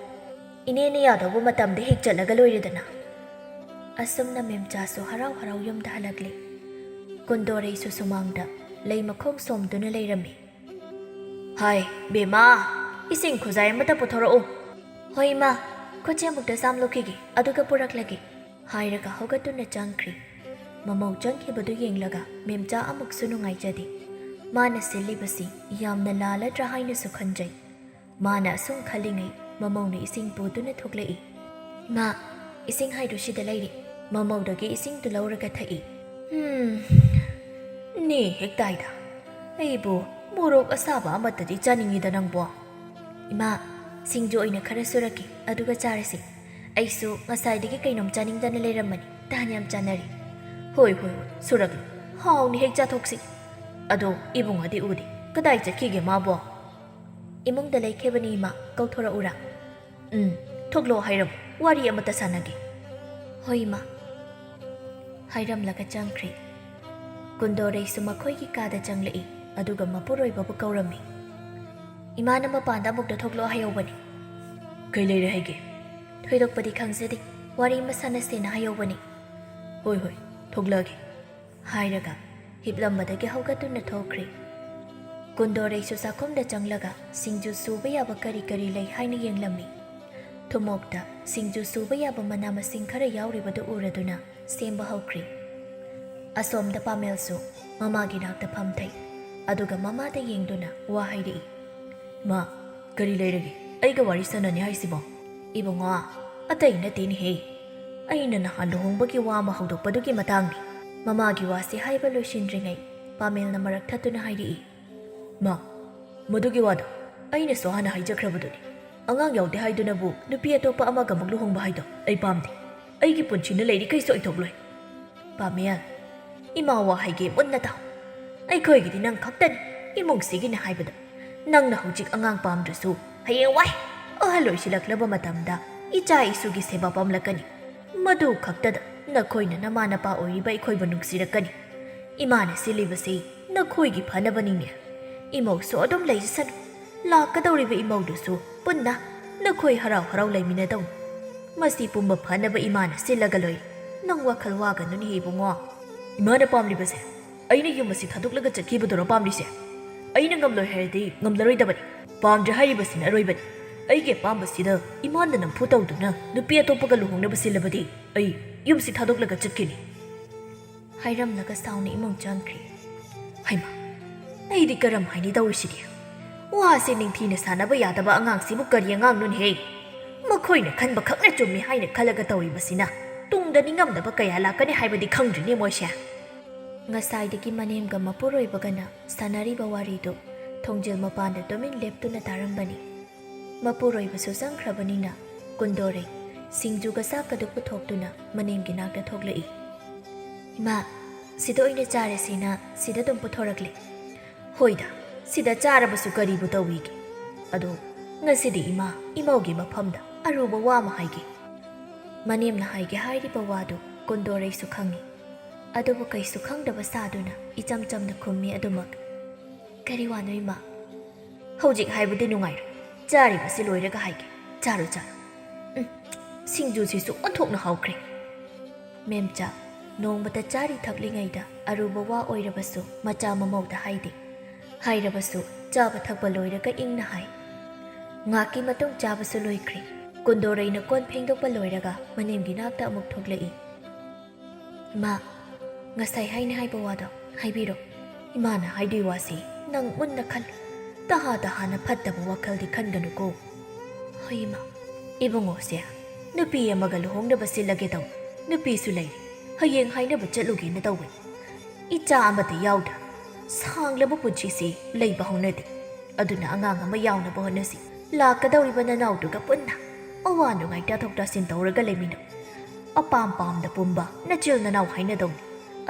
ꯏꯅꯦꯅ ꯌꯥꯗꯧꯕ ꯃꯇꯝꯗ ꯍꯦꯛ ꯆꯠꯂꯒ ꯂꯣꯏꯔꯦꯗꯅ꯫ ꯑꯁꯨꯝꯅ ꯃꯦꯝꯆꯥꯁꯨ ꯍꯔꯥꯎ ꯍꯔꯥꯎ ꯌꯨꯝꯗ ꯍꯜꯂꯛꯂꯦ꯫ ꯀꯨꯟꯗꯣꯔꯩꯁꯨ ꯁꯨꯃꯥꯡꯗ ꯂꯩ ꯃꯈꯣꯡ ꯁꯣꯝꯗꯨꯅ ꯂꯩꯔꯝꯃꯤ꯫ ꯍꯥꯏ, ꯕꯦꯝꯃ, ꯏꯁꯤꯡ ꯈꯨꯖꯥꯏ ꯑꯃꯇ ꯄꯨꯊꯣꯔꯛꯎ꯫ ꯍꯣꯏ, ꯏꯃꯥ, ꯈꯨꯠꯁꯦ ꯑꯃꯨꯛꯇ ꯆꯥꯝꯂꯨꯈꯤꯒꯦ, ꯑꯗꯨꯒ ꯄꯨꯔꯛꯂꯒꯦ꯫ ꯍꯥꯏꯔꯒ ꯍꯧꯒꯠꯇꯨꯅ ꯆꯪꯈ꯭ꯔꯤ꯫ ꯃꯃꯧ ꯆꯪꯈꯤꯕꯗꯨ ꯌꯦꯡꯂꯒ ꯃꯦꯝꯆꯥ ꯑꯃꯨꯛꯁꯨ ꯅꯨꯡꯉꯥꯏꯖꯗꯦ꯫ ꯃꯥꯅ ꯁꯤꯜꯂꯤꯕꯁꯤ ꯌꯥꯝꯅ ꯂꯥꯜꯂꯗ꯭ꯔꯥ ꯍꯥꯏꯅꯁꯨ ꯈꯟꯖꯩ꯫ ꯃꯥꯅ ꯑꯁꯨꯝ ꯈꯜꯂꯤꯉꯩ ꯃꯃꯧꯅ ꯏꯁꯤꯡ ꯄꯨꯗꯨꯅ ꯊꯣꯛꯂꯛꯏ꯫ "ꯏꯃꯥ, ꯏꯁꯤꯡ ꯍꯥꯏꯗꯨ ꯁꯤꯗ ꯂꯩꯔꯦ꯫" ꯃꯃꯧꯗꯒꯤ ꯏꯁꯤꯡꯗꯨ ꯂꯧꯔꯒ ꯊꯛꯏ꯫ "ꯍꯝ, ꯅꯦ ꯍꯦꯛ ꯇꯥꯏꯗ꯫ ꯑꯩꯕꯨ ꯃꯣꯔꯣꯛ ꯑꯁꯥꯕ ꯑꯃꯠꯇꯗꯤ ꯆꯥꯅꯤꯡꯉꯤꯗ ꯅꯪꯕꯣ꯫" "ꯏꯃꯥ, ꯁꯤꯡꯖꯨ ꯑꯣꯏꯅ ꯈꯔ ꯁꯨꯔꯛꯀꯦ, ꯑꯗꯨꯒ ꯆꯥꯔꯁꯤ꯫ ꯑꯩꯁꯨ ꯉꯁꯥꯏꯗꯒꯤ ꯀꯩꯅꯣꯝ ꯆꯥꯅꯤꯡꯗꯅ ꯂꯩꯔꯝꯕꯅꯤ꯫ ꯇꯥꯟ ꯌꯥꯝ ꯆꯥꯅꯔꯦ꯫" "ꯍꯣꯏ, ꯍꯣꯏ, ꯍꯣꯏ, ꯁꯨꯔꯛꯂꯣ꯫ ꯍꯥꯎꯅ ꯍꯦꯛ ꯆꯥꯊꯣꯛꯁꯤ꯫ ꯑꯗꯣ ꯏꯕꯨꯡꯉꯣꯗꯤ ꯎꯗꯦ꯫ ꯀꯗꯥꯏ ꯆꯠꯈꯤꯒꯦ ꯃꯥꯕꯣ?" "ꯏꯃꯨꯡꯗ ꯂꯩꯈꯤꯕꯅꯤ ꯏꯃꯥ, ꯀꯧꯊꯣꯔꯛꯎꯔꯥ?" "ꯎꯝ, ꯊꯣꯛꯂꯣ ꯍꯥꯏꯔꯝꯃꯨ, ꯋꯥꯔꯤ ꯑꯃꯇ ꯁꯥꯟꯅꯒꯦ꯫" "ꯍꯣꯏ ꯏꯃꯥ꯫" ꯍꯥꯏꯔꯝꯂꯒ ꯆꯪꯈ꯭ꯔꯦ꯫ ꯀꯨꯟꯗꯣꯔꯩꯁꯨ ꯃꯈꯣꯏꯒꯤ ꯀꯥꯗ ꯆꯪꯂꯛꯏ, ꯑꯗꯨꯒ ꯃꯄꯨꯔꯣꯏꯕꯕꯨ ꯀꯧꯔꯝꯃꯤ꯫ "ꯏꯃꯥꯅ ꯃꯄꯥꯟꯗ ꯑꯃꯨꯛꯇ ꯊꯣꯛꯂꯛꯑꯣ ꯍꯥꯏꯍꯧꯕꯅꯤ꯫" "ꯀꯩ ꯂꯩꯔꯦ ꯍꯥꯏꯒꯦ?" "ꯊꯣꯏꯗꯣꯛꯄꯗꯤ ꯈꯪꯖꯗꯦ, ꯋꯥꯔꯤ ꯑꯃ ꯁꯥꯟꯅꯁꯦꯅ ꯍꯥꯏꯍꯧꯕꯅꯤ꯫" "ꯍꯣꯏ, ꯍꯣꯏ, ꯊꯣꯛꯂꯛꯑꯒꯦ꯫" ꯍꯥꯏꯔꯒ ꯍꯤꯞꯂꯝꯕꯗꯒꯤ ꯍꯧꯒꯠꯇꯨꯅ ꯊꯣꯛꯈ꯭ꯔꯦ꯫ ꯀꯨꯟꯗꯣꯔꯩꯁꯨ ꯆꯥꯛꯈꯨꯝꯗ ꯆꯪꯂꯒ ꯁꯤꯡꯖꯨ ꯁꯨꯕ ꯌꯥꯕ ꯀꯔꯤ ꯀꯔꯤ ꯂꯩ ꯍꯥꯏꯅ ꯌꯦꯡꯂꯝꯃꯤ꯫ ꯊꯨꯝꯃꯣꯛꯇ ꯁꯤꯡꯖꯨ ꯁꯨꯕ ꯌꯥꯕ ꯃꯅꯥ ꯃꯁꯤꯡ ꯈꯔ ꯌꯥꯎꯔꯤꯕꯗꯨ ꯎꯔꯗꯨꯅ ꯁꯦꯝꯕ ꯍꯧꯈ꯭ꯔꯦ꯫ ꯑꯁꯣꯝꯗ ꯄꯥꯃꯦꯜꯁꯨ ꯃꯃꯥꯒꯤ ꯅꯥꯛꯇ ꯐꯝꯊꯩ, ꯑꯗꯨꯒ ꯃꯃꯥꯗ ꯌꯦꯡꯗꯨꯅ ꯋꯥ ꯍꯥꯏꯔꯛꯏ꯫ "ꯃꯥ, ꯀꯔꯤ ꯂꯩꯔꯒꯦ? ꯑꯩꯒ ꯋꯥꯔꯤ ꯁꯥꯟꯅꯅꯤ ꯍꯥꯏꯁꯤꯕꯣ?" "ꯏꯕꯨꯡꯉꯣ, ꯑꯇꯩ ꯅꯠꯇꯦꯅꯦꯍꯦ꯫ ꯑꯩꯅ ꯅꯍꯥꯟ ꯂꯨꯍꯣꯡꯕꯒꯤ ꯋꯥ ꯑꯃ ꯍꯧꯗꯣꯛꯄꯗꯨꯒꯤ ꯃꯇꯥꯡꯅꯤ꯫" ꯃꯃꯥꯒꯤ ꯋꯥꯁꯤ ꯍꯥꯏꯕ ꯂꯣꯏꯁꯤꯟꯗ꯭ꯔꯤꯉꯩ ꯄꯥꯃꯦꯜꯅ ꯃꯔꯛ ꯊꯠꯇꯨꯅ ꯍꯥꯏꯔꯛꯏ꯫ "ꯃꯥ, ꯃꯗꯨꯒꯤ ꯋꯥꯗꯣ ꯑꯩꯅꯁꯨ ꯍꯥꯟꯅ ꯍꯥꯏꯖꯈ꯭ꯔꯕꯗꯨꯅꯤ꯫ ꯑꯉꯥꯡ ꯌꯥꯎꯗꯦ ꯍꯥꯏꯗꯨꯅꯕꯨ ꯅꯨꯄꯤ ꯑꯇꯣꯞꯄ ꯑꯃꯒ ꯑꯃꯨꯛ ꯂꯨꯍꯣꯡꯕ ꯍꯥꯏꯗꯣ ꯑꯩ ꯄꯥꯝꯗꯦ꯫ ꯑꯩꯒꯤ ꯄꯨꯟꯁꯤꯅ ꯂꯩꯔꯤꯈꯩꯁꯨ ꯑꯩ ꯊꯣꯛꯂꯣꯏ꯫" "ꯄꯥꯃꯦꯜ, ꯏꯃꯥ ꯋꯥ ꯍꯥꯏꯒꯦ ꯃꯨꯟꯅ ꯇꯥꯎ꯫ ꯑꯩꯈꯣꯏꯒꯤꯗꯤ ꯅꯪ ꯈꯛꯇꯅꯤ ꯏꯃꯨꯡꯁꯤꯒꯤꯅꯤ ꯍꯥꯏꯕꯗꯣ꯫ ꯅꯪꯅ ꯍꯧꯖꯤꯛ ꯑꯉꯥꯡ ꯄꯥꯝꯗ꯭ꯔꯁꯨ ꯍꯌꯦꯡꯋꯥꯏ ꯑꯍꯜ ꯑꯣꯏꯁꯤꯜꯂꯛꯂꯕ ꯃꯇꯝꯗ ꯏꯆꯥ ꯏꯁꯨꯒꯤ ꯁꯦꯕꯥ ꯄꯥꯝꯂꯛꯀꯅꯤ꯫ ꯃꯗꯨ ꯈꯛꯇꯗ ꯅꯈꯣꯏꯅ ꯅꯃꯥ ꯅꯄꯥ ꯑꯣꯏꯔꯤꯕ ꯑꯩꯈꯣꯏꯕꯨ ꯅꯨꯡꯁꯤꯔꯛꯀꯅꯤ꯫ ꯏꯃꯥꯅ ꯁꯤꯜꯂꯤꯕꯁꯤ ꯅꯈꯣꯏꯒꯤ ꯐꯅꯕꯅꯤꯅꯦ꯫ ꯏꯃꯧꯁꯨ ꯑꯗꯨꯝ ꯂꯩꯖꯁꯅꯨ꯫ ꯂꯥꯛꯀꯗꯧꯔꯤꯕ ꯏꯃꯧꯗꯨꯁꯨ ꯄꯨꯟꯅ ꯅꯈꯣꯏ ꯍꯔꯥꯎ ꯍꯔꯥꯎ ꯂꯩꯃꯤꯟꯅꯗꯧꯅꯤ꯫ ꯃꯁꯤ ꯄꯨꯝꯕ ꯐꯅꯕ ꯏꯃꯥꯅ ꯁꯤꯜꯂꯒ ꯂꯣꯏꯔꯦ꯫ ꯅꯪ ꯋꯥꯈꯜ ꯋꯥꯒꯅꯨꯅꯦ ꯏꯕꯨꯡꯉꯣ꯫" "ꯏꯃꯥꯅ ꯄꯥꯝꯂꯤꯕꯁꯦ ꯑꯩꯅ ꯌꯨꯝ ꯑꯁꯤ ꯊꯥꯗꯣꯛꯂꯒ ꯆꯠꯈꯤꯕꯗꯨꯔꯣ ꯄꯥꯝꯂꯤꯁꯦ? ꯑꯩꯅ ꯉꯝꯂꯣꯏ ꯍꯥꯏꯔꯗꯤ ꯉꯝꯂꯔꯣꯏꯗꯕꯅꯤ꯫ ꯄꯥꯝꯗ꯭ꯔꯦ ꯍꯥꯏꯔꯤꯕꯁꯤꯅ ꯑꯔꯣꯏꯕꯅꯤ꯫ ꯑꯩꯒꯤ ꯑꯄꯥꯝꯕꯁꯤꯗ ꯏꯃꯥꯅ ꯅꯝꯐꯨ ꯇꯧꯗꯨꯅ ꯅꯨꯄꯤ ꯑꯇꯣꯞꯄꯒ ꯂꯨꯍꯣꯡꯅꯕ ꯁꯤꯜꯂꯕꯗꯤ ꯑꯩ ꯌꯨꯝꯁꯤ ꯊꯥꯗꯣꯛꯂꯒ ꯆꯠꯈꯤꯅꯤ꯫" ꯍꯥꯏꯔꯝꯂꯒ ꯁꯥꯎꯅ ꯏꯃꯨꯡ ꯆꯪꯈ꯭ꯔꯦ꯫ ꯍꯩꯃꯥ, ꯑꯩꯗꯤ ꯀꯔꯝ ꯍꯥꯏꯅꯤ ꯇꯧꯔꯤꯁꯤꯗꯤ? ꯋꯥꯁꯦ ꯅꯤꯡꯊꯤꯅ ꯁꯥꯟꯅꯕ ꯌꯥꯗꯕ ꯑꯉꯥꯡꯁꯤꯕꯨ ꯀꯔꯤ ꯑꯉꯥꯡꯅꯣꯅꯦꯍꯦ? ꯃꯈꯣꯏꯅ ꯈꯟꯕ ꯈꯛꯅ ꯆꯨꯝꯃꯤ ꯍꯥꯏꯅ ꯈꯜꯂꯒ ꯇꯧꯔꯤꯕꯁꯤꯅ ꯇꯨꯡꯗ ꯅꯤꯡꯉꯝꯗꯕ ꯀꯌꯥ ꯂꯥꯛꯀꯅꯤ ꯍꯥꯏꯕꯗꯤ ꯈꯪꯗ꯭ꯔꯤꯅꯦ ꯃꯣꯏꯁꯦ꯫ ꯉꯁꯥꯏꯗꯒꯤ ꯃꯅꯦꯝꯒ ꯃꯄꯨꯔꯣꯏꯕꯒꯅ ꯁꯥꯟꯅꯔꯤꯕ ꯋꯥꯔꯤꯗꯨ ꯊꯣꯡꯖꯤꯜ ꯃꯄꯥꯟꯗ ꯇꯨꯃꯤꯟ ꯂꯦꯞꯇꯨꯅ ꯇꯥꯔꯝꯕꯅꯤ꯫ ꯃꯄꯨꯔꯣꯏꯕꯁꯨ ꯆꯪꯈ꯭ꯔꯕꯅꯤꯅ ꯀꯨꯟꯗꯣꯔꯩ ꯁꯤꯡꯖꯨꯒ ꯆꯥꯛꯀꯗꯨ ꯄꯨꯊꯣꯛꯇꯨꯅ ꯃꯅꯦꯝꯒꯤ ꯅꯥꯛꯇ ꯊꯣꯛꯂꯛꯏ꯫ "ꯏꯃꯥ, ꯁꯤꯗ ꯑꯣꯏꯅ ꯆꯥꯔꯁꯦꯅ ꯁꯤꯗ ꯑꯗꯨꯝ ꯄꯨꯊꯣꯔꯛꯂꯦ꯫" "ꯍꯣꯏꯗ, ꯁꯤꯗ ꯆꯥꯔꯕꯁꯨ ꯀꯔꯤꯕꯨ ꯇꯧꯏꯒꯦ? ꯑꯗꯣ ꯉꯁꯤꯗꯤ ꯏꯃꯥ, ꯏꯃꯧꯒꯤ ꯃꯐꯝꯗ ꯑꯔꯨꯕ ꯋꯥ ꯑꯃ ꯍꯥꯏꯒꯦ꯫" ꯃꯅꯦꯝꯅ ꯍꯥꯏꯒꯦ ꯍꯥꯏꯔꯤꯕ ꯋꯥꯗꯨ ꯀꯨꯟꯗꯣꯔꯩꯁꯨ ꯈꯪꯏ꯫ ꯑꯗꯨꯕꯨ ꯀꯩꯁꯨ ꯈꯪꯗꯕ ꯁꯥꯗꯨꯅ ꯏꯆꯝ ꯆꯝꯅ ꯈꯨꯝꯃꯤ ꯑꯗꯨꯃꯛ꯫ "ꯀꯔꯤ ꯋꯥꯅꯣ ꯏꯃꯥ?" "ꯍꯧꯖꯤꯛ ꯍꯥꯏꯕꯗꯤ ꯅꯨꯡꯉꯥꯏꯔꯣꯏ꯫ ꯆꯥꯔꯤꯕꯁꯤ ꯂꯣꯏꯔꯒ ꯍꯥꯏꯒꯦ꯫ ꯆꯥꯔꯣ, ꯆꯥꯔꯣ꯫ ꯎꯝ, ꯁꯤꯡꯖꯨꯁꯤꯁꯨ ꯑꯣꯟꯊꯣꯛꯅ ꯍꯥꯎꯈ꯭ꯔꯦ꯫" ꯃꯦꯝꯆꯥ, ꯅꯣꯡꯃꯇ ꯆꯥꯔꯤ ꯊꯛꯂꯤꯉꯩꯗ ꯑꯔꯨꯕ ꯋꯥ ꯑꯣꯏꯔꯕꯁꯨ ꯃꯆꯥ ꯃꯃꯧꯗ ꯍꯥꯏꯗꯦ꯫ ꯍꯥꯏꯔꯕꯁꯨ ꯆꯥꯕ ꯊꯛꯄ ꯂꯣꯏꯔꯒ ꯏꯪꯅ ꯍꯥꯏ꯫ ꯉꯥꯛꯀꯤ ꯃꯇꯨꯡ ꯆꯥꯕꯁꯨ ꯂꯣꯏꯈ꯭ꯔꯦ꯫ ꯀꯨꯟꯗꯣꯔꯩꯅ ꯀꯣꯟ ꯐꯦꯡꯗꯣꯛꯄ ꯂꯣꯏꯔꯒ ꯃꯅꯦꯝꯒꯤ ꯅꯥꯛꯇ ꯑꯃꯨꯛ ꯊꯣꯛꯂꯛꯏ꯫ "ꯏꯃꯥ, ꯉꯁꯥꯏ ꯍꯥꯏꯅ ꯍꯥꯏꯕ ꯋꯥꯗꯣ ꯍꯥꯏꯕꯤꯔꯣ꯫ ꯏꯃꯥꯅ ꯍꯥꯏꯗꯣꯏ ꯋꯥꯁꯤ ꯅꯪ ꯃꯨꯟꯅ ꯈꯜꯂꯨ꯫ ꯇꯍꯥ ꯇꯍꯥꯅ ꯐꯠꯇꯕ ꯋꯥꯈꯜꯗꯤ ꯈꯟꯒꯅꯨꯀꯣ꯫" "ꯍꯣꯏ ꯏꯃꯥ꯫" "ꯏꯕꯨꯡꯉꯣꯁꯦ ꯅꯨꯄꯤ ꯑꯃꯒ ꯂꯨꯍꯣꯡꯅꯕ ꯁꯤꯜꯂꯒꯦ ꯇꯧ꯫ ꯅꯨꯄꯤꯁꯨ ꯂꯩꯔꯦ꯫ ꯍꯌꯦꯡ ꯍꯥꯏꯅꯕ ꯆꯠꯂꯨꯒꯦꯅ ꯇꯧꯕꯅꯤ꯫ ꯏꯆꯥ ꯑꯃꯠꯇ ꯌꯥꯎꯗ ꯁꯥꯡꯂꯕ ꯄꯨꯟꯁꯤꯁꯤ ꯂꯩꯕ ꯍꯧꯅꯗꯦ꯫ ꯑꯗꯨꯅ ꯑꯉꯥꯡ ꯑꯃ ꯌꯥꯎꯅꯕ ꯍꯣꯠꯅꯁꯤ꯫ ꯂꯥꯛꯀꯗꯧꯔꯤꯕ ꯅꯅꯥꯎꯗꯨꯒ ꯄꯨꯟꯅ ꯑꯋꯥ ꯅꯨꯡꯉꯥꯏ ꯇꯥꯊꯣꯛ ꯇꯥꯁꯤꯟ ꯇꯧꯔꯒ ꯂꯩꯃꯤꯟꯅꯧ꯫ ꯑꯄꯥꯝ ꯄꯥꯝꯗ ꯄꯨꯝꯕ ꯅꯆꯤꯜ ꯅꯅꯥꯎ ꯍꯥꯏꯅꯗꯧꯅꯤ꯫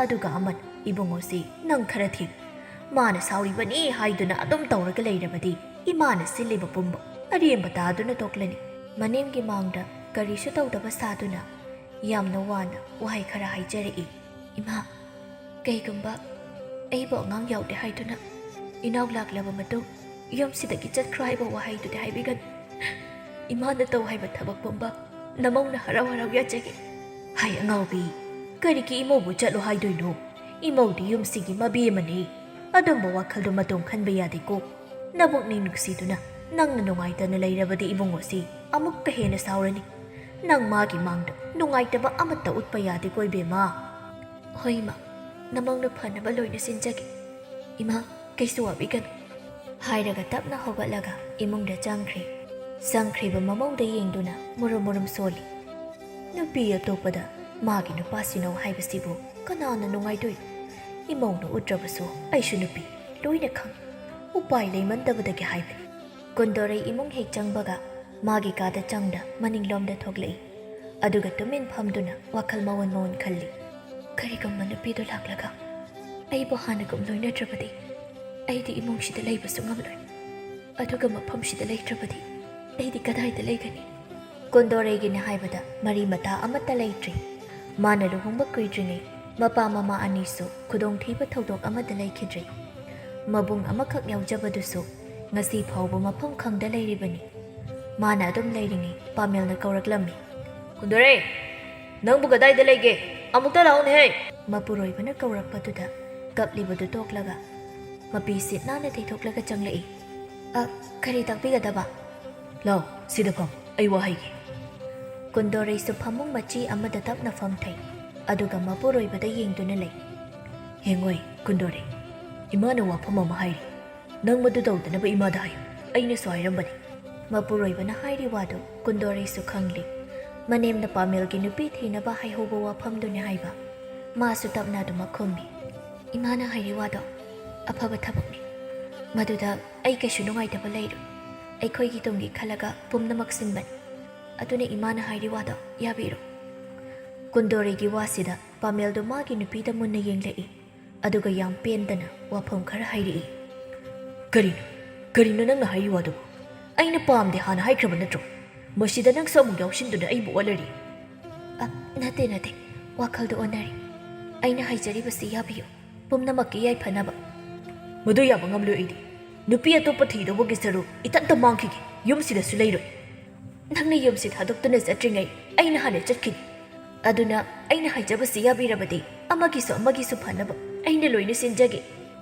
ꯑꯗꯨꯒ ꯑꯃꯅ, ꯏꯕꯨꯡꯉꯣꯁꯤ ꯅꯪ ꯈꯔ ꯊꯦꯝ꯫ ꯃꯥꯅ ꯁꯥꯎꯔꯤꯕꯅꯤ ꯍꯥꯏꯗꯨꯅ ꯑꯗꯨꯝ ꯇꯧꯔꯒ ꯂꯩꯔꯕꯗꯤ ꯏꯃꯥꯅ ꯁꯤꯜꯂꯤꯕ ꯄꯨꯝꯕ ꯑꯔꯦꯝꯕ ꯇꯥꯗꯨꯅ ꯇꯣꯛꯂꯅꯤ꯫" ꯃꯅꯦꯝꯒꯤ ꯃꯥꯡꯗ ꯀꯔꯤꯁꯨ ꯇꯧꯗꯕ ꯁꯥꯗꯨꯅ ꯌꯥꯝꯅ ꯋꯥꯅ ꯋꯥꯍꯩ ꯈꯔ ꯍꯥꯏꯖꯔꯛꯏ꯫ "ꯏꯃꯥ, ꯀꯩꯒꯨꯝꯕ ꯑꯩꯕꯨ ꯑꯉꯥꯡ ꯌꯥꯎꯗꯦ ꯍꯥꯏꯗꯨꯅ ꯏꯅꯥꯎ ꯂꯥꯛꯂꯕ ꯃꯇꯨꯡ ꯌꯨꯝꯁꯤꯗꯒꯤ ꯆꯠꯈ꯭ꯔꯣ ꯍꯥꯏꯕ ꯋꯥꯍꯩꯗꯨꯗꯤ ꯍꯥꯏꯕꯤꯒꯅꯨ꯫ ꯏꯃꯥꯅ ꯇꯧ ꯍꯥꯏꯕ ꯊꯕꯛ ꯄꯨꯝꯕ ꯅꯃꯧꯅ ꯍꯔꯥꯎ ꯍꯔꯥꯎ ꯌꯥꯖꯒꯦ꯫" "ꯍꯥꯏ ꯑꯉꯥꯎꯕꯤ, ꯀꯔꯤꯒꯤ ꯏꯃꯧꯕꯨ ꯆꯠꯂꯣ ꯍꯥꯏꯗꯣꯏꯅꯣ? ꯏꯃꯧꯗꯤ ꯌꯨꯝꯁꯤꯒꯤ ꯃꯕꯤ ꯑꯃꯅꯤ꯫ ꯑꯗꯨꯝꯕ ꯋꯥꯈꯜꯗꯨ ꯃꯇꯣꯝ ꯈꯟꯕ ꯌꯥꯗꯦꯀꯣ꯫ ꯅꯕꯨꯛꯅꯤꯡ ꯅꯨꯡꯁꯤꯗꯨꯅ ꯅꯪꯅ ꯅꯨꯡꯉꯥꯏꯇꯅ ꯂꯩꯔꯕꯗꯤ ꯏꯕꯨꯡꯉꯣꯁꯤ ꯑꯃꯨꯛꯀ ꯍꯦꯟꯅ ꯁꯥꯎꯔꯅꯤ꯫ ꯅꯪ ꯃꯥꯒꯤ ꯃꯥꯡꯗ ꯅꯨꯡꯉꯥꯏꯇꯕ ꯑꯃꯠꯇ ꯎꯠꯄ ꯌꯥꯗꯦꯀꯣ ꯏꯕꯦꯝꯃ꯫" "ꯍꯣꯏ ꯏꯃꯥ, ꯅꯃꯪꯅ ꯐꯅꯕ ꯂꯣꯏꯅ ꯁꯤꯟꯖꯒꯦ꯫ ꯏꯃꯥ, ꯀꯩꯁꯨ ꯋꯥꯕꯤꯒꯅꯨ," ꯍꯥꯏꯔꯒ ꯇꯞꯅ ꯍꯧꯒꯠꯂꯒ ꯏꯃꯨꯡꯗ ꯆꯪꯈ꯭ꯔꯦ꯫ ꯆꯪꯈ꯭ꯔꯤꯕ ꯃꯃꯧꯗ ꯌꯦꯡꯗꯨꯅ ꯃꯨꯔꯨꯝ ꯃꯨꯔꯨꯝ ꯁꯣꯜꯂꯤ꯫ ꯅꯨꯄꯤ ꯑꯇꯣꯞꯄꯗ ꯃꯥꯒꯤ ꯅꯨꯄꯥ ꯁꯤꯟꯅꯧ ꯍꯥꯏꯕꯁꯤꯕꯨ ꯀꯅꯥꯅ ꯅꯨꯡꯉꯥꯏꯗꯣꯏꯅꯣ? ꯏꯃꯧꯅ ꯎꯠꯇ꯭ꯔꯕꯁꯨ ꯑꯩꯁꯨ ꯅꯨꯄꯤ ꯂꯣꯏꯅ ꯈꯪꯏ꯫ ꯎꯄꯥꯏ ꯂꯩꯃꯟꯗꯕꯗꯒꯤ ꯍꯥꯏꯕꯅꯤ꯫ ꯀꯨꯟꯗꯣꯔꯩ ꯏꯃꯨꯡ ꯍꯦꯛ ꯆꯪꯕꯒ ꯃꯥꯒꯤ ꯀꯥꯗ ꯆꯪꯗ ꯃꯅꯤꯡꯂꯣꯝꯗ ꯊꯣꯛꯂꯛꯏ꯫ ꯑꯗꯨꯒ ꯇꯨꯃꯤꯟ ꯐꯝꯗꯨꯅ ꯋꯥꯈꯜ ꯃꯑꯣꯟ ꯃꯑꯣꯟ ꯈꯜꯂꯤ꯫ "ꯀꯔꯤꯒꯨꯝꯕ ꯅꯨꯄꯤꯗꯨ ꯂꯥꯛꯂꯒ ꯑꯩꯕꯨ ꯍꯥꯟꯅꯒꯨꯝ ꯂꯣꯏꯅꯗ꯭ꯔꯕꯗꯤ ꯑꯩꯗꯤ ꯏꯃꯨꯡꯁꯤꯗ ꯂꯩꯕꯁꯨ ꯉꯝꯂꯣꯏ꯫ ꯑꯗꯨꯒ ꯃꯐꯝꯁꯤꯗ ꯂꯩꯇ꯭ꯔꯕꯗꯤ ꯑꯩꯗꯤ ꯀꯗꯥꯏꯗ ꯂꯩꯒꯅꯤ?" ꯀꯨꯟꯗꯣꯔꯩꯒꯤꯅꯤ ꯍꯥꯏꯕꯗ ꯃꯔꯤ ꯃꯇꯥ ꯑꯃꯠꯇ ꯂꯩꯇ꯭ꯔꯤ꯫ ꯃꯥꯅ ꯂꯨꯍꯣꯡꯕ ꯀꯨꯏꯗ꯭ꯔꯤꯉꯩ ꯃꯄꯥ ꯃꯃꯥ ꯑꯅꯤꯁꯨ ꯈꯨꯗꯣꯡꯊꯤꯕ ꯊꯧꯗꯣꯛ ꯑꯃꯗ ꯂꯩꯈꯤꯗ꯭ꯔꯤ꯫ ꯃꯕꯨꯡ ꯑꯃꯈꯛ ꯌꯥꯎꯖꯕꯗꯨꯁꯨ ꯉꯁꯤ ꯐꯥꯎꯕ ꯃꯐꯝ ꯈꯪꯗ ꯂꯩꯔꯤꯕꯅꯤ꯫ ꯃꯥꯅ ꯑꯗꯨꯝ ꯂꯩꯔꯤꯉꯩ ꯄꯥꯃꯦꯜꯅ ꯀꯧꯔꯛꯂꯝꯃꯤ꯫ "ꯀꯨꯟꯗꯣꯔꯩ, ꯅꯪꯕꯨ ꯀꯗꯥꯏꯗ ꯂꯩꯒꯦ? ꯑꯃꯨꯛꯇ ꯂꯥꯛꯎꯅꯦꯍꯦ!" ꯃꯄꯨꯔꯣꯏꯕꯅ ꯀꯧꯔꯛꯄꯗꯨꯗ ꯀꯞꯂꯤꯕꯗꯨ ꯇꯣꯛꯂꯒ ꯃꯄꯤ ꯁꯤꯠ ꯅꯥꯟꯅ ꯊꯩꯊꯣꯛꯂꯒ ꯆꯪꯂꯛꯏ꯫ "ꯑ, ꯀꯔꯤ ꯇꯥꯛꯄꯤꯒꯗꯕ?" "ꯂꯥꯎ, ꯁꯤꯗ ꯐꯝ, ꯑꯩ ꯋꯥ ꯍꯥꯏꯒꯦ꯫" ꯀꯨꯟꯗꯣꯔꯩꯁꯨ ꯐꯃꯨꯡ ꯃꯆꯤ ꯑꯃꯗ ꯇꯞꯅ ꯐꯝꯊꯩ, ꯑꯗꯨꯒ ꯃꯄꯨꯔꯣꯏꯕꯗ ꯌꯦꯡꯗꯨꯅ ꯂꯩ꯫ "ꯌꯦꯡꯉꯣꯏ, ꯀꯨꯟꯗꯣꯔꯩ, ꯏꯃꯥꯅ ꯋꯥꯐꯝ ꯑꯃ ꯍꯥꯏꯔꯤ꯫ ꯅꯪ ꯃꯗꯨ ꯇꯧꯗꯅꯕ ꯏꯃꯥꯗ ꯍꯥꯏꯌꯨ꯫ ꯑꯩꯅꯁꯨ ꯍꯥꯏꯔꯝꯕꯅꯤ꯫" ꯃꯄꯨꯔꯣꯏꯕꯅ ꯍꯥꯏꯔꯤ ꯋꯥꯗꯨ ꯀꯨꯟꯗꯣꯔꯩꯁꯨ ꯈꯪꯂꯤ꯫ ꯃꯅꯦꯝꯅ ꯄꯥꯃꯦꯜꯒꯤ ꯅꯨꯄꯤ ꯊꯤꯅꯕ ꯍꯥꯏꯍꯧꯕ ꯋꯥꯐꯝꯗꯨꯅꯤ ꯍꯥꯏꯕ꯫ ꯃꯥꯁꯨ ꯇꯞꯅ ꯑꯗꯨꯃꯛ ꯈꯨꯝꯃꯤ꯫ "ꯏꯃꯥꯅ ꯍꯥꯏꯔꯤ ꯋꯥꯗꯣ ꯑꯐꯕ ꯊꯕꯛꯅꯤ꯫ ꯃꯗꯨꯗ ꯑꯩ ꯀꯩꯁꯨ ꯅꯨꯡꯉꯥꯏꯇꯕ ꯂꯩꯔꯣꯏ꯫ ꯑꯩꯈꯣꯏꯒꯤ ꯇꯨꯡꯒꯤ ꯈꯜꯂꯒ ꯄꯨꯝꯅꯃꯛ ꯁꯤꯟꯕꯅꯤ꯫ ꯑꯗꯨꯅ ꯏꯃꯥꯅ ꯍꯥꯏꯔꯤ ꯋꯥꯗꯣ ꯌꯥꯕꯤꯔꯣ꯫" ꯀꯨꯟꯗꯣꯔꯩꯒꯤ ꯋꯥꯁꯤꯗ ꯄꯥꯃꯦꯜꯗꯨ ꯃꯥꯒꯤ ꯅꯨꯄꯤꯗ ꯃꯨꯟꯅ ꯌꯦꯡꯂꯛꯏ꯫ ꯑꯗꯨꯒ ꯌꯥꯝ ꯄꯦꯟꯗꯅ ꯋꯥꯐꯝ ꯈꯔ ꯍꯥꯏꯔꯛꯏ꯫ "ꯀꯔꯤꯅꯣ? ꯀꯔꯤꯅꯣ ꯅꯪꯅ ꯍꯥꯏꯔꯤ ꯋꯥꯗꯨꯕꯨ? ꯑꯩꯅ ꯄꯥꯝꯗꯦ ꯍꯥꯟꯅ ꯍꯥꯏꯈ꯭ꯔꯕ ꯅꯠꯇ꯭ꯔꯣ? ꯃꯁꯤꯗ ꯅꯪꯁꯨ ꯑꯃꯨꯛ ꯌꯥꯎꯁꯤꯟꯗꯨꯅ ꯑꯩꯕꯨ ꯑꯣꯠꯂꯔꯤ?" "ꯑ, ꯅꯠꯇꯦ, ꯅꯠꯇꯦ꯫ ꯋꯥꯈꯜꯗꯣ ꯑꯣꯟꯅꯔꯦ꯫ ꯑꯩꯅ ꯍꯥꯏꯖꯔꯤꯕꯁꯤ ꯌꯥꯕꯤꯌꯨ꯫ ꯄꯨꯝꯅꯃꯛꯀꯤ ꯌꯥꯏꯐꯅꯕ꯫" "ꯃꯗꯨ ꯌꯥꯕ ꯉꯝꯂꯣꯏ ꯑꯩꯗꯤ꯫ ꯅꯨꯄꯤ ꯑꯇꯣꯞꯄ ꯊꯤꯗꯧꯕꯒꯤ ꯁꯔꯨꯛ ꯏꯊꯟꯇ ꯃꯥꯡꯈꯤꯒꯦ꯫ ꯌꯨꯝꯁꯤꯗꯁꯨ ꯂꯩꯔꯣꯏ꯫" "ꯅꯪꯅ ꯌꯨꯝꯁꯤ ꯊꯥꯗꯣꯛꯇꯨꯅ ꯆꯠꯇ꯭ꯔꯤꯉꯩ ꯑꯩꯅ ꯍꯥꯟꯅ ꯆꯠꯈꯤꯅꯤ꯫ ꯑꯗꯨꯅ ꯑꯩꯅ ꯍꯥꯏꯖꯕꯁꯤ ꯌꯥꯕꯤꯔꯕꯗꯤ ꯑꯃꯒꯤꯁꯨ ꯑꯃꯒꯤꯁꯨ ꯐꯅꯕ ꯑꯩꯅ ꯂꯣꯏꯅ ꯁꯤꯟꯖꯒꯦ꯫"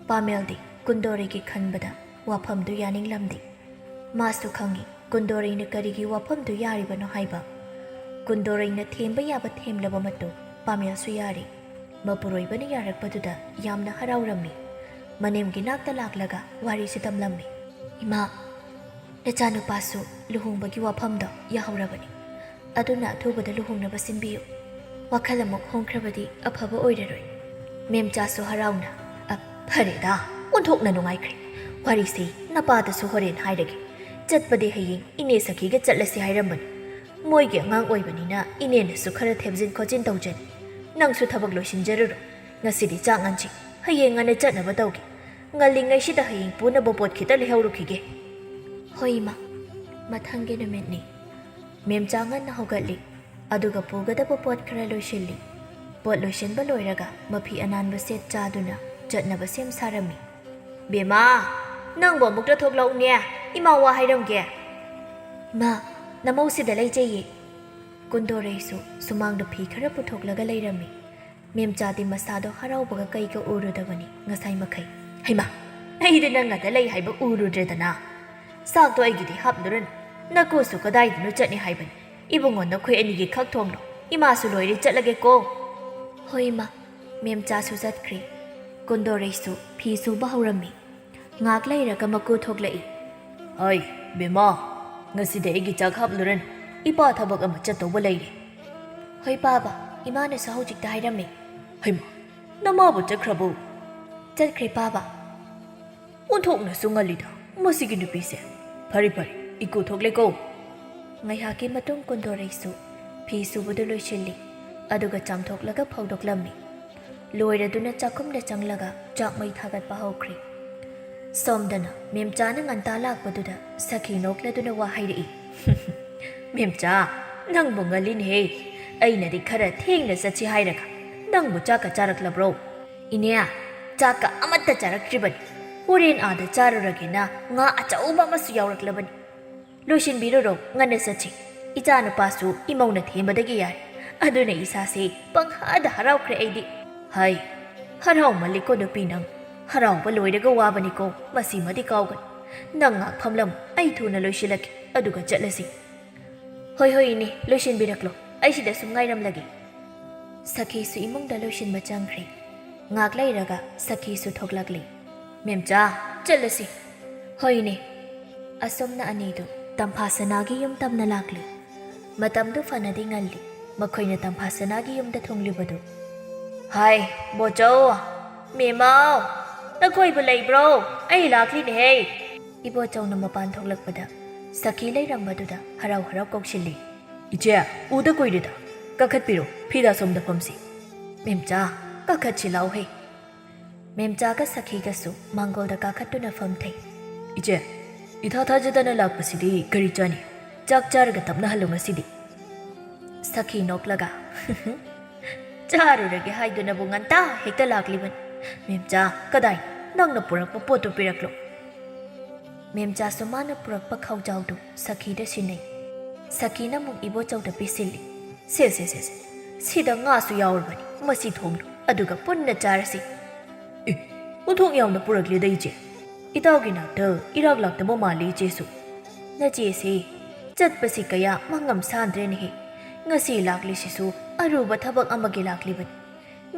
ꯄꯥꯃꯦꯜꯗꯤ ꯀꯨꯟꯗꯣꯔꯩꯒꯤ ꯈꯟꯕꯗ ꯋꯥꯐꯝꯗꯨ ꯌꯥꯅꯤꯡꯂꯝꯗꯦ꯫ ꯃꯥꯁꯨ ꯈꯪꯏ ꯀꯨꯟꯗꯣꯔꯩꯅ ꯀꯔꯤꯒꯤ ꯋꯥꯐꯝꯗꯨ ꯌꯥꯔꯤꯕꯅꯣ ꯍꯥꯏꯕ꯫ ꯀꯨꯟꯗꯣꯔꯩꯅ ꯊꯦꯝꯕ ꯌꯥꯕ ꯊꯦꯝꯂꯕ ꯃꯇꯨꯡ ꯄꯥꯃꯦꯜꯁꯨ ꯌꯥꯔꯦ꯫ ꯃꯄꯨꯔꯣꯏꯕꯅ ꯌꯥꯔꯛꯄꯗꯨꯗ ꯌꯥꯝꯅ ꯍꯔꯥꯎꯔꯝꯃꯤ꯫ ꯃꯅꯦꯝꯒꯤ ꯅꯥꯛꯇ ꯂꯥꯛꯂꯒ ꯋꯥꯔꯤꯁꯨ ꯇꯝꯂꯝꯃꯤ꯫ "ꯏꯃꯥ, ꯅꯆꯥꯅꯨꯄꯥꯁꯨ ꯂꯨꯍꯣꯡꯕꯒꯤ ꯋꯥꯐꯝꯗꯣ ꯌꯥꯍꯧꯔꯕꯅꯤ꯫ ꯑꯗꯨꯅ ꯑꯊꯨꯕꯗ ꯂꯨꯍꯣꯡꯅꯕ ꯁꯤꯟꯕꯤꯌꯨ꯫ ꯋꯥꯈꯜ ꯑꯃꯨꯛ ꯍꯣꯡꯈ꯭ꯔꯕꯗꯤ ꯑꯐꯕ ꯑꯣꯏꯔꯔꯣꯏ꯫" ꯃꯦꯝꯆꯥꯁꯨ ꯍꯔꯥꯎꯅ, "ꯑ, ꯐꯔꯦꯗ, ꯑꯣꯟꯊꯣꯛꯅ ꯅꯨꯡꯉꯥꯏꯈ꯭ꯔꯦ꯫ ꯋꯥꯔꯤꯁꯤ ꯅꯄꯥꯗꯁꯨ ꯍꯣꯔꯦꯟ ꯍꯥꯏꯔꯒꯦ꯫ ꯆꯠꯄꯗꯤ ꯍꯌꯦꯡ ꯏꯅꯦ ꯁꯈꯤꯒ ꯆꯠꯂꯁꯤ ꯍꯥꯏꯔꯝꯕꯅꯤ꯫ ꯃꯣꯏꯒꯤ ꯑꯉꯥꯡ ꯑꯣꯏꯕꯅꯤꯅ ꯏꯅꯦꯅꯁꯨ ꯈꯔ ꯊꯦꯝꯖꯤꯟ ꯈꯣꯠꯆꯤꯟ ꯇꯧꯖꯅꯤ꯫ ꯅꯪꯁꯨ ꯊꯕꯛ ꯂꯣꯏꯁꯤꯟꯖꯔꯨꯔꯣ꯫ ꯉꯁꯤꯗꯤ ꯆꯥꯛ ꯉꯟꯁꯤ꯫ ꯍꯌꯦꯡ ꯉꯟꯅ ꯆꯠꯅꯕ ꯇꯧꯒꯦ꯫ ꯉꯜꯂꯤꯉꯩꯁꯤꯗ ꯍꯌꯦꯡ ꯄꯨꯅꯕ ꯄꯣꯠ ꯈꯤꯇ ꯂꯩꯍꯧꯔꯨꯈꯤꯒꯦ꯫" "ꯍꯣꯏ, ꯏꯃꯥ꯫ ꯃꯊꯪꯒꯤ ꯅꯨꯃꯤꯠꯅꯤ꯫" ꯃꯦꯝꯆꯥ ꯉꯟꯅ ꯍꯧꯒꯠꯂꯤ, ꯑꯗꯨꯒ ꯄꯨꯒꯗꯕ ꯄꯣꯠ ꯈꯔ ꯂꯣꯏꯁꯤꯜꯂꯤ꯫ ꯄꯣꯠ ꯂꯣꯏꯁꯤꯟꯕ ꯂꯣꯏꯔꯒ ꯃꯐꯤ ꯑꯅꯥꯟꯕ ꯁꯦꯠ ꯆꯥꯗꯨꯅ ꯆꯠꯅꯕ ꯁꯦꯝ ꯁꯥꯔꯝꯃꯤ꯫ "ꯕꯦꯝꯃ, ꯅꯪꯕꯨ ꯑꯃꯨꯛꯇ ꯊꯣꯛꯂꯛꯎꯅꯦ, ꯏꯃꯥ ꯋꯥ ꯍꯥꯏꯔꯝꯒꯦ꯫" "ꯃꯥ, ꯅꯃꯧꯁꯤꯗ ꯂꯩꯖꯩꯌꯦ꯫" ꯀꯨꯟꯗꯣꯔꯩꯁꯨ ꯁꯨꯃꯥꯡꯗ ꯐꯤ ꯈꯔ ꯄꯨꯊꯣꯛꯂꯒ ꯂꯩꯔꯝꯃꯤ꯫ ꯃꯦꯝꯆꯥꯗꯤ ꯃꯁꯥꯗꯣ ꯍꯔꯥꯎꯕꯒ ꯀꯩꯒ ꯎꯔꯨꯗꯕꯅꯤ ꯉꯁꯥꯏ ꯃꯈꯩ꯫ "ꯍꯩꯃꯥ, ꯑꯩꯗꯤ ꯅꯪ ꯑꯗ ꯂꯩ ꯍꯥꯏꯕ ꯎꯔꯨꯗ꯭ꯔꯦꯗꯅ꯫ ꯆꯥꯛꯇꯣ ꯑꯩꯒꯤꯗꯤ ꯍꯥꯞꯂꯨꯔꯅꯨ꯫ ꯅꯀꯨꯁꯨ ꯀꯗꯥꯏꯗꯅꯣ ꯆꯠꯅꯤ ꯍꯥꯏꯕꯅꯤ꯫ ꯏꯕꯨꯡꯉꯣ, ꯅꯈꯣꯏ ꯑꯅꯤꯒꯤ ꯈꯛ ꯊꯣꯡꯂꯣ꯫ ꯏꯃꯥꯁꯨ ꯂꯣꯏꯔꯦ, ꯆꯠꯂꯒꯦꯀꯣ꯫" "ꯍꯣꯏ, ꯏꯃꯥ꯫" ꯃꯦꯝꯆꯥꯁꯨ ꯆꯠꯈ꯭ꯔꯦ꯫ ꯀꯨꯟꯗꯣꯔꯩꯁꯨ ꯐꯤ ꯁꯨꯕ ꯍꯧꯔꯝꯃꯤ꯫ ꯉꯥꯛ ꯂꯩꯔꯒ ꯃꯀꯨ ꯊꯣꯛꯂꯛꯏ꯫ "ꯍꯩ, ꯕꯦꯝꯃ, ꯉꯁꯤꯗꯤ ꯑꯩꯒꯤ ꯆꯥꯛ ꯍꯥꯞꯂꯨꯔꯅꯨ꯫ ꯏꯄꯥ ꯊꯕꯛ ꯑꯃ ꯆꯠꯇꯧꯕ ꯂꯩꯔꯦ꯫" "ꯍꯣꯏ, ꯄꯥꯕ, ꯏꯃꯥꯅꯁꯨ ꯍꯧꯖꯤꯛꯇ ꯍꯥꯏꯔꯝꯃꯦ꯫" "ꯍꯩꯃꯥ, ꯅꯃꯥꯕꯨ ꯆꯠꯈ꯭ꯔꯕꯣ?" "ꯆꯠꯈ꯭ꯔꯦ, ꯄꯥꯕ꯫" "ꯑꯣꯟꯊꯣꯛꯅꯁꯨ ꯉꯜꯂꯤꯗ ꯃꯁꯤꯒꯤ ꯅꯨꯄꯤꯁꯦ꯫ ꯐꯔꯦ, ꯐꯔꯦ, ꯏꯀꯨ ꯊꯣꯛꯂꯦꯀꯣ꯫" ꯉꯥꯏꯍꯥꯛꯀꯤ ꯃꯇꯨꯡ ꯀꯨꯟꯗꯣꯔꯩꯁꯨ ꯐꯤ ꯁꯨꯕꯗꯨ ꯂꯣꯏꯁꯤꯜꯂꯤ, ꯑꯗꯨꯒ ꯆꯥꯝꯊꯣꯛꯂꯒ ꯐꯧꯗꯣꯛꯂꯝꯃꯤ꯫ ꯂꯣꯏꯔꯗꯨꯅ ꯆꯥꯛꯈꯨꯝꯗ ꯆꯪꯂꯒ ꯆꯥꯛ ꯃꯩ ꯊꯥꯒꯠꯄ ꯍꯧꯈ꯭ꯔꯦ꯫ ꯁꯣꯝꯗꯅ ꯃꯦꯝꯆꯥꯅ ꯉꯟꯇꯥ ꯂꯥꯛꯄꯗꯨꯗ ꯁꯈꯤ ꯅꯣꯛꯂꯗꯨꯅ ꯋꯥ ꯍꯥꯏꯔꯛꯏ꯫ "ꯃꯦꯝꯆꯥ, ꯅꯪꯕꯨ ꯉꯜꯂꯤꯅꯦꯍꯦ꯫ ꯑꯩꯅꯗꯤ ꯈꯔ ꯊꯦꯡꯅ ꯆꯠꯁꯤ ꯍꯥꯏꯔꯒ ꯅꯪꯕꯨ ꯆꯥꯛꯀ ꯆꯥꯔꯛꯂꯕ꯭ꯔꯣ?" "ꯏꯅꯦ, ꯆꯥꯛꯀ ꯑꯃꯠꯇ ꯆꯥꯔꯛꯇ꯭ꯔꯤꯕꯅꯤ꯫ ꯍꯣꯔꯦꯟ ꯑꯥꯗ ꯆꯥꯔꯨꯔꯒꯦꯅ ꯉꯥ ꯑꯆꯧꯕ ꯑꯃꯁꯨ ꯌꯥꯎꯔꯛꯂꯕꯅꯤ꯫ ꯂꯣꯏꯁꯤꯟꯕꯤꯔꯨꯔꯣ, ꯉꯟꯅ ꯆꯠꯁꯤ꯫ ꯏꯆꯥ ꯅꯨꯄꯥꯁꯨ ꯏꯃꯧꯅ ꯊꯦꯝꯕꯗꯒꯤ ꯌꯥꯔꯦ꯫ ꯑꯗꯨꯅ ꯏꯁꯥꯁꯦ ꯄꯪꯍꯥꯗ ꯍꯔꯥꯎꯈ꯭ꯔꯦ ꯑꯩꯗꯤ꯫" "ꯍꯥꯏ, ꯍꯔꯥꯎꯃꯜꯂꯤꯀꯣ ꯅꯨꯄꯤ ꯅꯪ꯫ ꯍꯔꯥꯎꯕ ꯂꯣꯏꯔꯒ ꯋꯥꯕꯅꯤꯀꯣ, ꯃꯁꯤꯃꯗꯤ ꯀꯥꯎꯒꯅꯨ꯫ ꯅꯪ ꯉꯥꯛ ꯐꯝꯂꯝꯃꯨ, ꯑꯩ ꯊꯨꯅ ꯂꯣꯏꯁꯤꯜꯂꯛꯀꯦ, ꯑꯗꯨꯒ ꯆꯠꯂꯁꯤ꯫" "ꯍꯣꯏ, ꯍꯣꯏ, ꯏꯅꯦ, ꯂꯣꯏꯁꯤꯟꯕꯤꯔꯛꯂꯣ꯫ ꯑꯩ ꯁꯤꯗ ꯁꯨꯝ ꯉꯥꯏꯔꯝꯂꯒꯦ꯫" ꯁꯈꯤꯁꯨ ꯏꯃꯨꯡꯗ ꯂꯣꯏꯁꯤꯟꯕ ꯆꯪꯈ꯭ꯔꯦ꯫ ꯉꯥꯛ ꯂꯩꯔꯒ ꯁꯈꯤꯁꯨ ꯊꯣꯛꯂꯛꯂꯦ꯫ "ꯃꯦꯝꯆꯥ, ꯆꯠꯂꯁꯤ꯫" "ꯍꯣꯏꯅꯦ꯫" ꯑꯁꯣꯝꯅ ꯑꯅꯤꯗꯨ ꯇꯝꯐꯥ ꯁꯅꯥꯒꯤ ꯌꯨꯝ ꯇꯝꯅ ꯂꯥꯛꯂꯤ꯫ ꯃꯇꯝꯗꯨ ꯐꯅꯗꯤ ꯉꯜꯂꯤ꯫ ꯃꯈꯣꯏꯅ ꯇꯝꯐꯥ ꯁꯅꯥꯒꯤ ꯌꯨꯝꯗ ꯊꯨꯡꯂꯤꯕꯗꯨ, "ꯍꯥꯏ, ꯕꯣꯆꯧ, ꯃꯦꯃꯥꯎ, ꯅꯈꯣꯏꯕꯨ ꯂꯩꯕ꯭ꯔꯣ? ꯑꯩ ꯂꯥꯛꯂꯤꯅꯦꯍꯦ!" ꯏꯕꯣꯆꯧꯅ ꯃꯄꯥꯟ ꯊꯣꯛꯂꯛꯄꯗ ꯁꯈꯤ ꯂꯩꯔꯝꯕꯗꯨꯗ ꯍꯔꯥꯎ ꯍꯔꯥꯎ ꯀꯧꯁꯤꯜꯂꯤ꯫ "ꯏꯆꯦ, ꯎꯗ ꯀꯨꯏꯔꯦꯗ꯫ ꯀꯥꯈꯠꯄꯤꯔꯣ, ꯐꯤꯗꯥ ꯁꯣꯝꯗ ꯐꯝꯁꯤ꯫" "ꯃꯦꯝꯆꯥ, ꯀꯥꯈꯠꯁꯤ ꯂꯥꯎꯍꯦ꯫" ꯃꯦꯝꯆꯥꯒ ꯁꯈꯤꯒꯁꯨ ꯃꯥꯡꯒꯣꯜꯗ ꯀꯥꯈꯠꯇꯨꯅ ꯐꯝꯊꯩ꯫ "ꯏꯆꯦ, ꯏꯊꯥ ꯊꯥꯖꯗꯅ ꯂꯥꯛꯄꯁꯤꯗꯤ ꯀꯔꯤ ꯆꯥꯅꯤ? ꯆꯥꯛ ꯆꯥꯔꯒ ꯇꯞꯅ ꯍꯜꯂꯨ ꯉꯁꯤꯗꯤ꯫" ꯁꯈꯤ ꯅꯣꯛꯂꯒ, "ꯆꯥꯔꯨꯔꯒꯦ ꯍꯥꯏꯗꯨꯅꯕꯨ ꯉꯟꯇꯥ ꯍꯦꯛꯇ ꯂꯥꯛꯂꯤꯕꯅꯤ꯫ ꯃꯦꯝꯆꯥ, ꯀꯗꯥꯏ? ꯅꯪꯅ ꯄꯨꯔꯛꯄ ꯄꯣꯠꯇꯨ ꯄꯤꯔꯛꯂꯣ꯫" ꯃꯦꯝꯆꯥꯁꯨ ꯃꯥꯅ ꯄꯨꯔꯛꯄ ꯈꯥꯎꯖꯥꯎꯗꯨ ꯁꯈꯤꯗ ꯁꯤꯟꯅꯩ꯫ ꯁꯈꯤꯅ ꯑꯃꯨꯛ ꯏꯕꯣꯆꯧꯗ ꯄꯤꯁꯤꯜꯂꯤ꯫ "ꯁꯦ, ꯁꯦ, ꯁꯦ, ꯁꯦ, ꯁꯤꯗ ꯉꯥꯁꯨ ꯌꯥꯎꯔꯕꯅꯤ꯫ ꯃꯁꯤ ꯊꯣꯡꯂꯨ, ꯑꯗꯨꯒ ꯄꯨꯟꯅ ꯆꯥꯔꯁꯤ꯫" "ꯑꯦ, ꯑꯣꯟꯊꯣꯛ ꯌꯥꯝꯅ ꯄꯨꯔꯛꯂꯦꯗ, ꯏꯆꯦ꯫ ꯏꯇꯥꯎꯒꯤ ꯅꯥꯛꯇ ꯏꯔꯥꯛ ꯂꯥꯛꯇꯕ ꯃꯥꯜꯂꯤ, ꯏꯆꯦꯁꯨ꯫" "ꯅꯆꯦꯁꯦ ꯆꯠꯄꯁꯤ ꯀꯌꯥ ꯃꯉꯝ ꯁꯥꯟꯗ꯭ꯔꯦꯅꯦꯍꯦ꯫ ꯉꯁꯤ ꯂꯥꯛꯂꯤꯁꯤꯁꯨ ꯑꯔꯨꯕ ꯊꯕꯛ ꯑꯃꯒꯤ ꯂꯥꯛꯂꯤꯕꯅꯤ꯫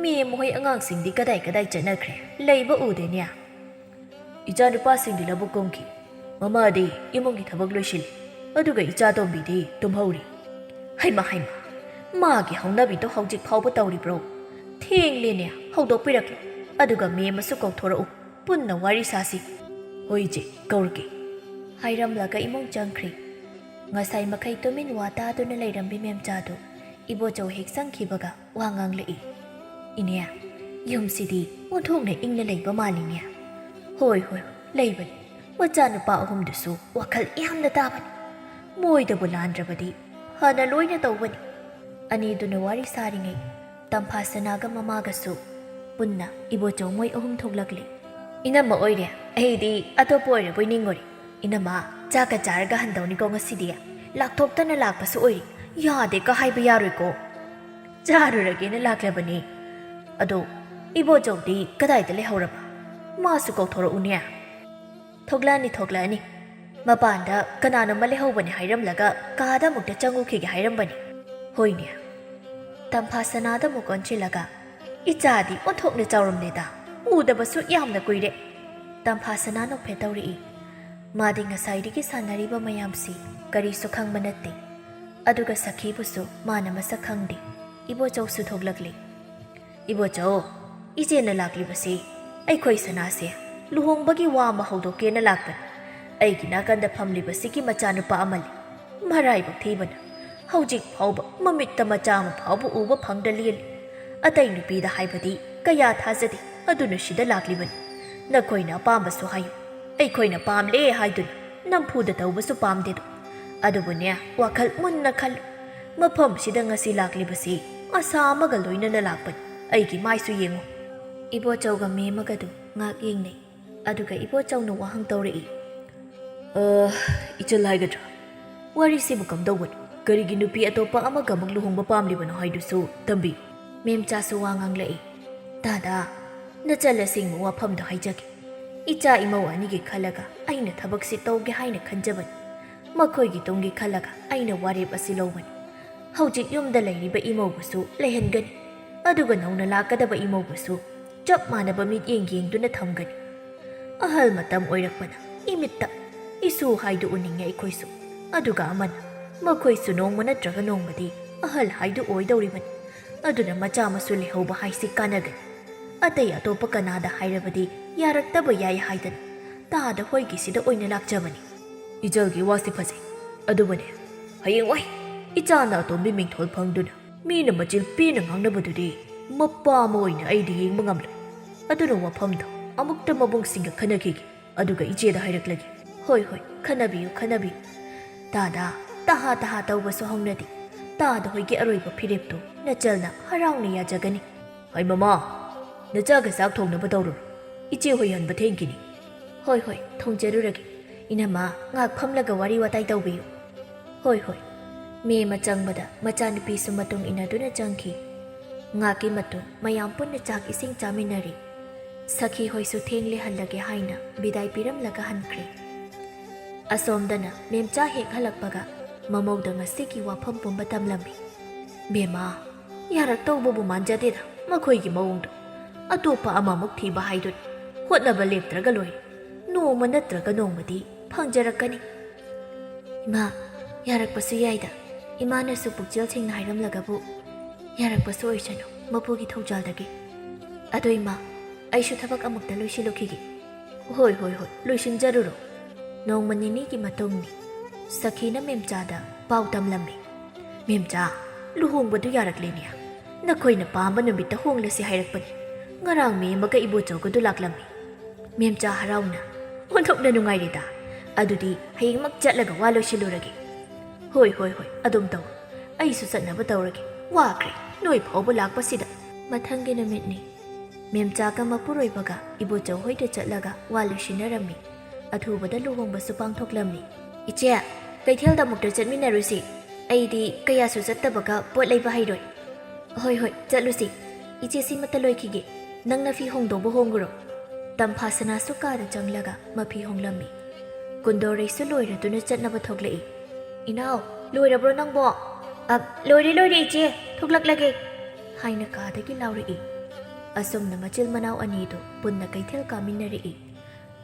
ꯃꯤ ꯃꯈꯣꯏ ꯑꯉꯥꯡꯁꯤꯡꯗꯤ ꯀꯗꯥꯏ ꯀꯗꯥꯏ ꯆꯠꯅꯈ꯭ꯔꯦ? ꯂꯩꯕ ꯎꯗꯦꯅꯦ꯫" "ꯏꯆꯥꯅꯨꯄꯥꯁꯤꯡꯗꯤ ꯂꯧꯕꯨꯛ ꯀꯨꯝꯈꯤ꯫ ꯃꯃꯥꯗꯤ ꯏꯃꯨꯡꯒꯤ ꯊꯕꯛ ꯂꯣꯏꯁꯤꯜꯂꯤ꯫ ꯑꯗꯨꯒ ꯏꯆꯥꯇꯣꯝꯕꯤꯗꯤ ꯇꯨꯝꯍꯧꯔꯤ꯫" "ꯍꯩꯃ, ꯍꯩꯃ, ꯃꯥꯒꯤ ꯍꯧꯅꯕꯤꯗꯣ ꯍꯧꯖꯤꯛ ꯐꯥꯎꯕ ꯇꯧꯔꯤꯕ꯭ꯔꯣ? ꯊꯦꯡꯂꯦꯅꯦ, ꯍꯧꯗꯣꯛꯄꯤꯔꯛꯂꯣ꯫ ꯑꯗꯨꯒ ꯃꯦꯝ ꯑꯃꯁꯨ ꯀꯧꯊꯣꯔꯛꯎ, ꯄꯨꯟꯅ ꯋꯥꯔꯤ ꯁꯥꯁꯤ꯫" "ꯍꯣꯏ ꯏꯆꯦ, ꯀꯧꯔꯛꯀꯦ꯫" ꯍꯥꯏꯔꯝꯂꯒ ꯏꯃꯨꯡ ꯆꯪꯈ꯭ꯔꯦ꯫ ꯉꯁꯥꯏ ꯃꯈꯩ ꯇꯨꯃꯤꯟ ꯋꯥ ꯇꯥꯗꯨꯅ ꯂꯩꯔꯝꯕꯤ ꯃꯦꯝꯆꯥꯗꯨ ꯏꯕꯣꯆꯧ ꯍꯦꯛ ꯆꯪꯈꯤꯕꯒ ꯋꯥ ꯉꯥꯡꯂꯛꯏ꯫ "ꯏꯅꯦ, ꯌꯨꯝꯁꯤꯗꯤ ꯑꯣꯟꯊꯣꯛꯅ ꯏꯪꯅ ꯂꯩꯕ ꯃꯥꯜꯂꯤꯅꯦ꯫" "ꯍꯣꯏ, ꯍꯣꯏ, ꯂꯩꯕꯅꯤ꯫ ꯃꯆꯥꯅꯨꯄꯥ ꯑꯍꯨꯝꯗꯨꯁꯨ ꯋꯥꯈꯜ ꯌꯥꯝꯅ ꯇꯥꯕꯅꯤ꯫ ꯃꯣꯏꯗꯕꯨ ꯂꯥꯟꯗ꯭ꯔꯕꯗꯤ ꯐꯅ ꯂꯣꯏꯅ ꯇꯧꯕꯅꯤ꯫" ꯑꯅꯤꯗꯨꯅ ꯋꯥꯔꯤ ꯁꯥꯔꯤꯉꯩ ꯇꯝꯐꯥ ꯁꯅꯥꯒ ꯃꯃꯥꯒꯁꯨ ꯄꯨꯟꯅ ꯏꯕꯣꯆꯧ ꯃꯣꯏ ꯑꯍꯨꯝ ꯊꯣꯛꯂꯛꯂꯤ꯫ "ꯏꯅꯝꯃ ꯑꯣꯏꯔꯦ, ꯑꯩꯗꯤ ꯑꯇꯣꯞꯄ ꯑꯣꯏꯔꯕꯣꯏ ꯅꯤꯡꯉꯨꯔꯦ꯫ ꯏꯅꯝꯃ, ꯆꯥꯛꯀ ꯆꯥꯔꯒ ꯍꯟꯗꯧꯅꯤꯀꯣ ꯉꯁꯤꯗꯤ꯫ ꯂꯥꯛꯊꯣꯛꯇꯅ ꯂꯥꯛꯄꯁꯨ ꯑꯣꯏꯔꯤ, ꯌꯥꯗꯦꯒ ꯍꯥꯏꯕ ꯌꯥꯔꯣꯏꯀꯣ꯫" "ꯆꯥꯔꯨꯔꯒꯦꯅ ꯂꯥꯛꯂꯕꯅꯤ꯫ ꯑꯗꯣ ꯏꯕꯣꯆꯧꯗꯤ ꯀꯗꯥꯏꯗ ꯂꯩꯍꯧꯔꯕ? ꯃꯥꯁꯨ ꯀꯧꯊꯣꯔꯛꯎꯅꯦ꯫" "ꯊꯣꯛꯂꯛꯑꯅꯤ, ꯊꯣꯛꯂꯛꯑꯅꯤ꯫ ꯃꯄꯥꯟꯗ ꯀꯅꯥꯅꯣꯝꯃ ꯂꯩꯍꯧꯕꯅꯦ ꯍꯥꯏꯔꯝꯂꯒ ꯀꯥꯗ ꯑꯃꯨꯛꯇ ꯆꯪꯉꯨꯈꯤꯒꯦ ꯍꯥꯏꯔꯝꯕꯅꯤ꯫" "ꯍꯣꯏꯅꯦ꯫" ꯇꯝꯐꯥ ꯁꯅꯥꯗ ꯑꯃꯨꯛ ꯑꯣꯟꯁꯤꯜꯂꯒ, "ꯏꯆꯥꯗꯤ ꯑꯣꯟꯊꯣꯛꯅ ꯆꯥꯎꯔꯝꯂꯦꯗ, ꯎꯗꯕꯁꯨ ꯌꯥꯝꯅ ꯀꯨꯏꯔꯦ꯫" ꯇꯝꯐꯥ ꯁꯅꯥ ꯅꯣꯛꯐꯦꯠ ꯇꯧꯔꯛꯏ꯫ ꯃꯥꯗꯤ ꯉꯁꯥꯏꯗꯒꯤ ꯁꯥꯟꯅꯔꯤꯕ ꯃꯌꯥꯝꯁꯤ ꯀꯔꯤꯁꯨ ꯈꯪꯕ ꯅꯠꯇꯦ꯫ ꯑꯗꯨꯒ ꯁꯈꯤꯕꯨꯁꯨ ꯃꯥꯅ ꯃꯁꯛ ꯈꯪꯗꯦ꯫ ꯏꯕꯣꯆꯧꯁꯨ ꯊꯣꯛꯂꯛꯂꯦ꯫ "ꯏꯕꯣꯆꯧ, ꯏꯆꯦꯅ ꯂꯥꯛꯂꯤꯕꯁꯤ ꯑꯩꯈꯣꯏ ꯁꯅꯥꯁꯦ ꯂꯨꯍꯣꯡꯕꯒꯤ ꯋꯥ ꯑꯃ ꯍꯧꯗꯣꯛꯀꯦꯅ ꯂꯥꯛꯄꯅꯤ꯫ ꯑꯩꯒꯤ ꯅꯥꯀꯟꯗ ꯐꯝꯂꯤꯕꯁꯤꯒꯤ ꯃꯆꯥꯅꯨꯄꯥ ꯑꯃ ꯂꯩ꯫ ꯃꯔꯥꯏꯕꯛ ꯊꯤꯕꯅ ꯍꯧꯖꯤꯛ ꯐꯥꯎꯕ ꯃꯃꯤꯠꯇ ꯃꯆꯥ ꯑꯃ ꯐꯥꯎꯕ ꯎꯕ ꯐꯪꯗ ꯂꯦꯜꯂꯤ꯫ ꯑꯇꯩ ꯅꯨꯄꯤꯗ ꯍꯥꯏꯕꯗꯤ ꯀꯌꯥ ꯊꯥꯖꯗꯦ, ꯑꯗꯨꯅ ꯁꯤꯗ ꯂꯥꯛꯂꯤꯕꯅꯤ꯫ ꯅꯈꯣꯏꯅ ꯑꯄꯥꯝꯕꯁꯨ ꯍꯥꯏꯌꯨ, ꯑꯩꯈꯣꯏꯅ ꯄꯥꯝꯂꯦ ꯍꯥꯏꯗꯨꯅ ꯅꯝꯐꯨꯗ ꯇꯧꯕꯁꯨ ꯄꯥꯝꯗꯦꯗꯣ꯫ ꯑꯗꯨꯕꯨꯅꯦ, ꯋꯥꯈꯜ ꯃꯨꯟꯅ ꯈꯜꯂꯨ꯫ ꯃꯐꯝꯁꯤꯗ ꯉꯁꯤ ꯂꯥꯛꯂꯤꯕꯁꯤ ꯑꯁꯥ ꯑꯃꯒ ꯂꯣꯏꯅꯅ ꯂꯥꯛꯄꯅꯤ꯫ ꯑꯩꯒꯤ ꯃꯥꯏꯁꯨ ꯌꯦꯡꯉꯨ꯫" ꯏꯕꯣꯆꯧꯒ ꯃꯦꯝꯃꯒꯗꯨ ꯉꯥꯛ ꯌꯦꯡꯅꯩ꯫ ꯑꯗꯨꯒ ꯏꯕꯣꯆꯧꯅ ꯋꯥꯍꯪ ꯇꯧꯔꯛꯏ꯫ "ꯑ, ꯏꯆꯜ ꯍꯥꯏꯒꯗ꯭ꯔꯥ? ꯋꯥꯔꯤꯁꯤꯕꯨ ꯀꯝꯗꯧꯕꯅꯣ? ꯀꯔꯤꯒꯤ ꯅꯨꯄꯤ ꯑꯇꯣꯞꯄ ꯑꯃꯒ ꯑꯃꯨꯛ ꯂꯨꯍꯣꯡꯕ ꯄꯥꯝꯂꯤꯕꯅꯣ ꯍꯥꯏꯗꯨꯁꯨ ꯇꯝꯕꯤꯌꯨ꯫" ꯃꯦꯝꯆꯥꯁꯨ ꯋꯥ ꯉꯥꯡꯂꯛꯏ꯫ "ꯗꯥꯗꯥ, ꯅꯆꯜ ꯑꯁꯦꯡꯕ ꯋꯥꯐꯝꯗꯣ ꯍꯥꯏꯖꯒꯦ꯫ ꯏꯆꯥ ꯏꯃꯧ ꯑꯅꯤꯒꯤ ꯈꯜꯂꯒ ꯑꯩꯅ ꯊꯕꯛꯁꯤ ꯇꯧꯒꯦ ꯍꯥꯏꯅ ꯈꯟꯖꯕꯅꯤ꯫ ꯃꯈꯣꯏꯒꯤ ꯇꯨꯡꯒꯤ ꯈꯜꯂꯒ ꯑꯩꯅ ꯋꯥꯔꯦꯞ ꯑꯁꯤ ꯂꯧꯕꯅꯤ꯫ ꯍꯧꯖꯤꯛ ꯌꯨꯝꯗ ꯂꯩꯔꯤꯕ ꯏꯃꯧꯕꯨꯁꯨ ꯂꯩꯍꯟꯒꯅꯤ, ꯑꯗꯨꯒ ꯅꯧꯅ ꯂꯥꯛꯀꯗꯕ ꯏꯃꯧꯕꯨꯁꯨ ꯆꯞ ꯃꯥꯟꯅꯕ ꯃꯤꯠꯌꯦꯡ ꯌꯦꯡꯗꯨꯅ ꯊꯝꯒꯅꯤ꯫ ꯑꯍꯜ ꯃꯇꯝ ꯑꯣꯏꯔꯛꯄꯅ ꯏꯃꯤꯠꯇ ꯏꯁꯨ ꯍꯥꯏꯗꯨ ꯎꯅꯤꯡꯉꯦ ꯑꯩꯈꯣꯏꯁꯨ꯫ ꯑꯗꯨꯒ ꯑꯃꯅ, ꯃꯈꯣꯏꯁꯨ ꯅꯣꯡꯃ ꯅꯠꯇ꯭ꯔꯒ ꯅꯣꯡꯃꯗꯤ ꯑꯍꯜ ꯍꯥꯏꯗꯨ ꯑꯣꯏꯗꯧꯔꯤꯕꯅꯤ꯫ ꯑꯗꯨꯅ ꯃꯆꯥ ꯃꯁꯨ ꯂꯩꯍꯧꯕ ꯍꯥꯏꯁꯤ ꯀꯥꯟꯅꯒꯅꯤ꯫ ꯑꯇꯩ ꯑꯇꯣꯞꯄ ꯀꯅꯥꯗ ꯍꯥꯏꯔꯕꯗꯤ ꯌꯥꯔꯛꯇꯕ ꯌꯥꯏ ꯍꯥꯏꯗꯅ ꯇꯥꯗ ꯍꯣꯏꯒꯤꯁꯤꯗ ꯑꯣꯏꯅ ꯂꯥꯛꯆꯕꯅꯤ꯫" "ꯏꯆꯜꯒꯤ ꯋꯥꯁꯤ ꯐꯖꯩ꯫ ꯑꯗꯨꯕꯨꯅꯦ, ꯍꯌꯦꯡꯋꯥꯏ ꯏꯆꯥꯅ ꯑꯇꯣꯝꯕꯤ ꯃꯤꯡꯊꯣꯜ ꯐꯪꯗꯨꯅ ꯃꯤꯅ ꯃꯆꯤꯜ ꯄꯦꯟꯅ ꯉꯥꯡꯅꯕꯗꯨꯗꯤ ꯃꯄꯥ ꯑꯃ ꯑꯣꯏꯅ ꯑꯩꯗꯤ ꯌꯦꯡꯕ ꯉꯝꯂꯣꯏ꯫ ꯑꯗꯨꯅ ꯋꯥꯐꯝꯗꯣ ꯑꯃꯨꯛꯇ ꯃꯕꯨꯡꯁꯤꯡꯒ ꯈꯟꯅꯈꯤꯒꯦ, ꯑꯗꯨꯒ ꯏꯆꯦꯗ ꯍꯥꯏꯔꯛꯂꯒꯦ꯫" "ꯍꯣꯏ, ꯍꯣꯏ, ꯈꯟꯅꯕꯤꯌꯨ, ꯈꯟꯅꯕꯤꯌꯨ꯫ ꯇꯥꯗ, ꯇꯍꯥ ꯇꯍꯥ ꯇꯧꯕꯁꯨ ꯍꯧꯅꯗꯦ꯫ ꯇꯥꯗ ꯍꯣꯏꯒꯤ ꯑꯔꯣꯏꯕ ꯐꯤꯔꯦꯞꯇꯨ ꯅꯆꯜꯅ ꯍꯔꯥꯎꯅ ꯌꯥꯖꯒꯅꯤ꯫" "ꯍꯣꯏ ꯃꯃꯥ, ꯅꯆꯥꯒ ꯆꯥꯛ ꯊꯣꯡꯅꯕ ꯇꯧꯔꯨꯔꯣ꯫ ꯏꯆꯦ ꯍꯣꯏ ꯍꯟꯕ ꯊꯦꯡꯈꯤꯅꯤ꯫" "ꯍꯣꯏ, ꯍꯣꯏ, ꯊꯣꯡꯖꯔꯨꯔꯒꯦ꯫ ꯏꯅꯝꯃ, ꯉꯥꯏꯍꯥꯛ ꯐꯝꯂꯒ ꯋꯥꯔꯤ ꯋꯥꯇꯥꯏ ꯇꯧꯕꯤꯌꯨ꯫" "ꯍꯣꯏ, ꯍꯣꯏ꯫" ꯃꯦꯝꯃ ꯆꯪꯕꯗ ꯃꯆꯥꯅꯨꯄꯤꯁꯨ ꯃꯇꯨꯡ ꯏꯟꯅꯗꯨꯅ ꯆꯪꯈꯤ꯫ ꯉꯥꯏꯍꯥꯛꯀꯤ ꯃꯇꯨꯡ ꯃꯌꯥꯝ ꯄꯨꯟꯅ ꯆꯥꯛ ꯏꯁꯤꯡ ꯆꯥꯃꯤꯟꯅꯔꯤ꯫ ꯁꯈꯤ ꯍꯣꯏꯁꯨ ꯊꯦꯡꯂꯦ ꯍꯜꯂꯒꯦ ꯍꯥꯏꯅ ꯕꯤꯗꯥꯏ ꯄꯤꯔꯝꯂꯒ ꯍꯟꯈ꯭ꯔꯦ꯫ ꯑꯁꯣꯝꯗꯅ ꯃꯦꯝꯆꯥ ꯍꯦꯛ ꯍꯜꯂꯛꯄꯒ ꯃꯃꯧꯗ ꯉꯁꯤꯒꯤ ꯋꯥꯐꯝ ꯄꯨꯝꯕ ꯇꯝꯂꯝꯃꯤ꯫ "ꯕꯦꯝꯃ, ꯌꯥꯔꯛꯇꯧꯕꯕꯨ ꯃꯥꯟꯖꯗꯦꯗ ꯃꯈꯣꯏꯒꯤ ꯃꯑꯣꯡꯗꯣ꯫ ꯑꯇꯣꯞꯄ ꯑꯃꯃꯨꯛ ꯊꯤꯕ ꯍꯥꯏꯗꯨꯅꯤ꯫ ꯍꯣꯠꯅꯕ ꯂꯦꯞꯇ꯭ꯔꯒ ꯂꯣꯏꯔꯦ꯫ ꯅꯣꯡꯃ ꯅꯠꯇ꯭ꯔꯒ ꯅꯣꯡꯃꯗꯤ ꯐꯪꯖꯔꯛꯀꯅꯤ꯫ ꯏꯃꯥ, ꯌꯥꯔꯛꯄꯁꯨ ꯌꯥꯏꯗ꯫ ꯏꯃꯥꯅꯁꯨ ꯄꯨꯛꯆꯦꯜ ꯁꯦꯡꯅ ꯍꯥꯏꯔꯝꯂꯒꯕꯨ ꯌꯥꯔꯛꯄꯁꯨ ꯑꯣꯏꯁꯅꯨ, ꯃꯄꯨꯒꯤ ꯊꯧꯖꯥꯜꯗꯒꯤ꯫ ꯑꯗꯣ ꯏꯃꯥ, ꯑꯩꯁꯨ ꯊꯕꯛ ꯑꯃꯨꯛꯇ ꯂꯣꯏꯁꯤꯜꯂꯨꯈꯤꯒꯦ꯫ ꯍꯣꯏ, ꯍꯣꯏ, ꯍꯣꯏ, ꯂꯣꯏꯁꯤꯟꯖꯔꯨꯔꯣ꯫ ꯅꯣꯡꯃ ꯅꯤꯅꯤꯒꯤ ꯃꯇꯨꯡꯅꯤ꯫ ꯁꯈꯤꯅ ꯃꯦꯝꯆꯥꯗ ꯄꯥꯎ ꯇꯝꯂꯝꯃꯤ꯫ "ꯃꯦꯝꯆꯥ, ꯂꯨꯍꯣꯡꯕꯗꯨ ꯌꯥꯔꯛꯂꯦꯅꯦ꯫ ꯅꯈꯣꯏꯅ ꯄꯥꯝꯕ ꯅꯨꯃꯤꯠꯇ ꯍꯣꯡꯂꯁꯤ ꯍꯥꯏꯔꯛꯄꯅꯤ꯫ ꯉꯔꯥꯡ ꯃꯦꯝꯃꯒ ꯏꯕꯣꯆꯧꯒꯗꯨ ꯂꯥꯛꯂꯝꯃꯤ꯫" ꯃꯦꯝꯆꯥ ꯍꯔꯥꯎꯅ, "ꯑꯣꯟꯊꯣꯛꯅ ꯅꯨꯡꯉꯥꯏꯔꯦꯗ꯫ ꯑꯗꯨꯗꯤ ꯍꯌꯦꯡꯃꯛ ꯆꯠꯂꯒ ꯋꯥ ꯂꯣꯏꯁꯤꯜꯂꯨꯔꯒꯦ꯫" "ꯍꯣꯏ, ꯍꯣꯏ, ꯍꯣꯏ, ꯑꯗꯨꯝ ꯇꯧ꯫ ꯑꯩꯁꯨ ꯆꯠꯅꯕ ꯇꯧꯔꯒꯦ꯫ ꯋꯥꯈ꯭ꯔꯦ, ꯅꯣꯏ ꯐꯥꯎꯕ ꯂꯥꯛꯄꯁꯤꯗ꯫" ꯃꯊꯪꯒꯤ ꯅꯨꯃꯤꯠꯅꯤ꯫ ꯃꯦꯝꯆꯥꯒ ꯃꯄꯨꯔꯣꯏꯕꯒ ꯏꯕꯣꯆꯧ ꯍꯣꯏꯗ ꯆꯠꯂꯒ ꯋꯥ ꯂꯣꯏꯁꯤꯟꯅꯔꯝꯃꯤ꯫ ꯑꯊꯨꯕꯗ ꯂꯨꯍꯣꯡꯕꯁꯨ ꯄꯥꯡꯊꯣꯛꯂꯝꯃꯤ꯫ "ꯏꯆꯦ, ꯀꯩꯊꯦꯜꯗ ꯑꯃꯨꯛꯇ ꯆꯠꯃꯤꯟꯅꯔꯨꯁꯤ꯫ ꯑꯩꯗꯤ ꯀꯌꯥꯁꯨ ꯆꯠꯇꯕꯒ ꯄꯣꯠ ꯂꯩꯕ ꯍꯩꯔꯣꯏ꯫" "ꯍꯣꯏ, ꯍꯣꯏ, ꯆꯠꯂꯨꯁꯤ꯫ ꯏꯆꯦ, ꯁꯤꯃꯇ ꯂꯣꯏꯈꯤꯒꯦ꯫ ꯅꯪꯅ ꯐꯤ ꯍꯣꯡꯗꯧꯕ ꯍꯣꯡꯉꯨꯔꯣ꯫" ꯇꯝꯐꯥꯁꯅꯥꯁꯨ ꯀꯥꯗ ꯆꯪꯂꯒ ꯃꯐꯤ ꯍꯣꯡꯂꯝꯃꯤ꯫ ꯀꯨꯟꯗꯣꯔꯩꯁꯨ ꯂꯣꯏꯔꯗꯨꯅ ꯆꯠꯅꯕ ꯊꯣꯛꯂꯛꯏ꯫ "ꯏꯅꯥꯎ, ꯂꯣꯏꯔꯕ꯭ꯔꯣ ꯅꯪꯕꯣ?" "ꯑ, ꯂꯣꯏꯔꯦ, ꯂꯣꯏꯔꯦ ꯏꯆꯦ, ꯊꯣꯛꯂꯛꯂꯒꯦ," ꯍꯥꯏꯅ ꯀꯥꯗꯒꯤ ꯂꯥꯎꯔꯛꯏ꯫ ꯑꯁꯨꯝꯅ ꯃꯆꯤꯜ ꯃꯅꯥꯎ ꯑꯅꯤꯗꯨ ꯄꯨꯟꯅ ꯀꯩꯊꯦꯜ ꯀꯥꯃꯤꯟꯅꯔꯛꯏ꯫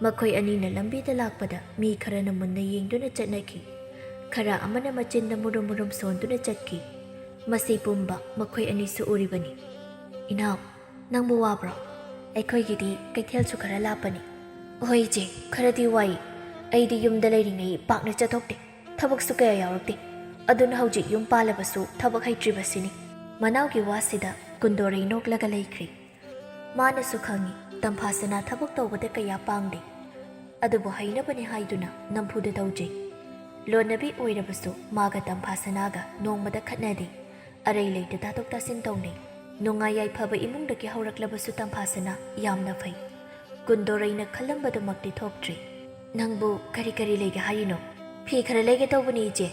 ꯃꯈꯣꯏ ꯑꯅꯤꯅ ꯂꯝꯕꯤꯗ ꯂꯥꯛꯄꯗ ꯃꯤ ꯈꯔꯅ ꯃꯨꯟꯅ ꯌꯦꯡꯗꯨꯅ ꯆꯠꯅꯈꯤ꯫ ꯈꯔ ꯑꯃꯅ ꯃꯆꯤꯟꯗ ꯃꯨꯔꯨꯝ ꯃꯨꯔꯨꯝ ꯁꯣꯟꯗꯨꯅ ꯆꯠꯈꯤ꯫ ꯃꯁꯤ ꯄꯨꯝꯕ ꯃꯈꯣꯏ ꯑꯅꯤꯁꯨ ꯎꯔꯤꯕꯅꯤ꯫ "ꯏꯅꯥꯎ, ꯅꯪꯕꯨ ꯋꯥꯕ꯭ꯔꯣ? ꯑꯩꯈꯣꯏꯒꯤꯗꯤ ꯀꯩꯊꯦꯜꯁꯨ ꯈꯔ ꯂꯥꯞꯄꯅꯤ꯫" "ꯍꯣꯏ ꯏꯆꯦ, ꯈꯔꯗꯤ ꯋꯥꯏ꯫ ꯑꯩꯗꯤ ꯌꯨꯝꯗ ꯂꯩꯔꯤꯉꯩ ꯄꯥꯛꯅ ꯆꯠꯊꯣꯛꯇꯦ꯫ ꯊꯕꯛꯁꯨ ꯀꯌꯥ ꯌꯥꯎꯔꯛꯇꯦ꯫ ꯑꯗꯨꯅ ꯍꯧꯖꯤꯛ ꯌꯨꯝ ꯄꯥꯜꯂꯕꯁꯨ ꯊꯕꯛ ꯍꯩꯇ꯭ꯔꯤꯕꯁꯤꯅꯤ꯫" ꯃꯅꯥꯎꯒꯤ ꯋꯥꯁꯤꯗ ꯀꯨꯟꯗꯣꯔꯩ ꯅꯣꯛꯂꯒ ꯂꯩꯈ꯭ꯔꯦ꯫ ꯃꯥꯅꯁꯨ ꯈꯪꯏ, ꯇꯝꯐꯥꯁꯅꯥ ꯊꯕꯛ ꯇꯧꯕꯗ ꯀꯌꯥ ꯄꯥꯡꯗꯦ꯫ ꯑꯗꯨꯕꯨ ꯍꯩꯅꯕꯅꯤ ꯍꯥꯏꯗꯨꯅ ꯅꯝꯐꯨꯗ ꯇꯧꯖꯩ꯫ ꯂꯣꯟꯅꯕꯤ ꯑꯣꯏꯔꯕꯁꯨ ꯃꯥꯒ ꯇꯝꯐꯥꯁꯅꯥꯒ ꯅꯣꯡꯃꯗ ꯈꯠꯅꯗꯦ꯫ ꯑꯔꯩ ꯂꯩꯇ ꯇꯥꯊꯣꯛ ꯇꯥꯁꯤꯟ ꯇꯧꯅꯩ꯫ ꯅꯨꯡꯉꯥꯏ ꯌꯥꯏꯐꯕ ꯏꯃꯨꯡꯗꯒꯤ ꯍꯧꯔꯛꯂꯕꯁꯨ ꯇꯝꯐꯥꯁꯅꯥ ꯌꯥꯝꯅ ꯐꯩ꯫ ꯀꯨꯟꯗꯣꯔꯩꯅ ꯈꯜꯂꯝꯕꯗꯨꯃꯛꯇꯤ ꯊꯣꯛꯇ꯭ꯔꯤ꯫ "ꯅꯪꯕꯨ ꯀꯔꯤ ꯀꯔꯤ ꯂꯩꯒꯦ ꯍꯥꯏꯔꯤꯅꯣ?" "ꯐꯤ ꯈꯔ ꯂꯩꯒꯦ ꯇꯧꯕꯅꯤ ꯏꯆꯦ꯫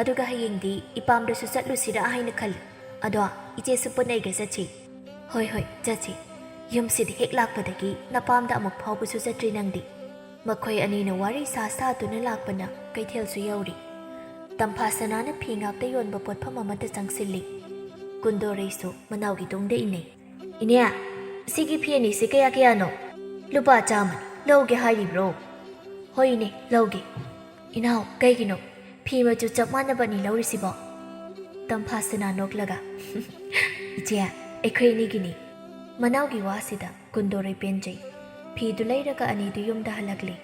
ꯑꯗꯨꯒ ꯍꯌꯦꯡꯗꯤ ꯏꯄꯥꯝꯗꯁꯨ ꯆꯠꯂꯨꯁꯤꯔꯥ ꯍꯥꯏꯅ ꯈꯜꯂꯤ꯫ ꯑꯗꯣ ꯏꯆꯦꯁꯨ ꯄꯨꯟꯅ ꯑꯩꯒ ꯆꯠꯁꯤ꯫" "ꯍꯣꯏ, ꯍꯣꯏ, ꯆꯠꯁꯤ꯫ ꯌꯨꯝꯁꯤꯗ ꯍꯦꯛ ꯂꯥꯛꯄꯗꯒꯤ ꯅꯄꯥꯝꯗ ꯑꯃꯨꯛ ꯐꯥꯎꯕꯁꯨ ꯆꯠꯇ꯭ꯔꯤ ꯅꯪꯗꯤ꯫" ꯃꯈꯣꯏ ꯑꯅꯤꯅ ꯋꯥꯔꯤ ꯁꯥ ꯁꯥꯗꯨꯅ ꯂꯥꯛꯄꯅ ꯀꯩꯊꯦꯜꯁꯨ ꯌꯧꯔꯤ꯫ ꯇꯝꯐꯥꯁꯅꯥꯅ ꯐꯤ ꯉꯥꯛꯇ ꯌꯣꯟꯕ ꯄꯣꯠꯐꯝ ꯑꯃꯗ ꯆꯪꯁꯤꯜꯂꯤ꯫ ꯀꯨꯟꯗꯣꯔꯩꯁꯨ ꯃꯅꯥꯎꯒꯤ ꯇꯨꯡꯗ ꯏꯟꯅꯩ꯫ "ꯏꯅꯦ, ꯁꯤꯒꯤ ꯐꯤ ꯑꯅꯤꯁꯤ ꯀꯌꯥ ꯀꯌꯥꯅꯣ?" "ꯂꯨꯄꯥ ꯆꯥꯝꯃꯅꯤ, ꯂꯧꯒꯦ ꯍꯥꯏꯔꯤꯕ꯭ꯔꯣ?" "ꯍꯣꯏ ꯏꯅꯦ, ꯂꯧꯒꯦ꯫ ꯏꯅꯥꯎ, ꯀꯩꯒꯤꯅꯣ ꯐꯤ ꯃꯆꯨ ꯆꯞ ꯃꯥꯟꯅꯕ ꯑꯅꯤ ꯂꯧꯔꯤꯁꯤꯕꯣ?" ꯇꯝꯐꯥꯁꯅꯥ ꯅꯣꯛꯂꯒ, "ꯏꯆꯦ, ꯑꯩꯈꯣꯏ ꯑꯅꯤꯒꯤꯅꯤ꯫" ꯃꯅꯥꯎꯒꯤ ꯋꯥꯁꯤꯗ ꯀꯨꯟꯗꯣꯔꯩ ꯄꯦꯟꯖꯩ꯫ ꯐꯤꯗꯨ ꯂꯩꯔꯒ ꯑꯅꯤꯗꯨ ꯌꯨꯝꯗ ꯍꯜꯂꯛꯂꯦ꯫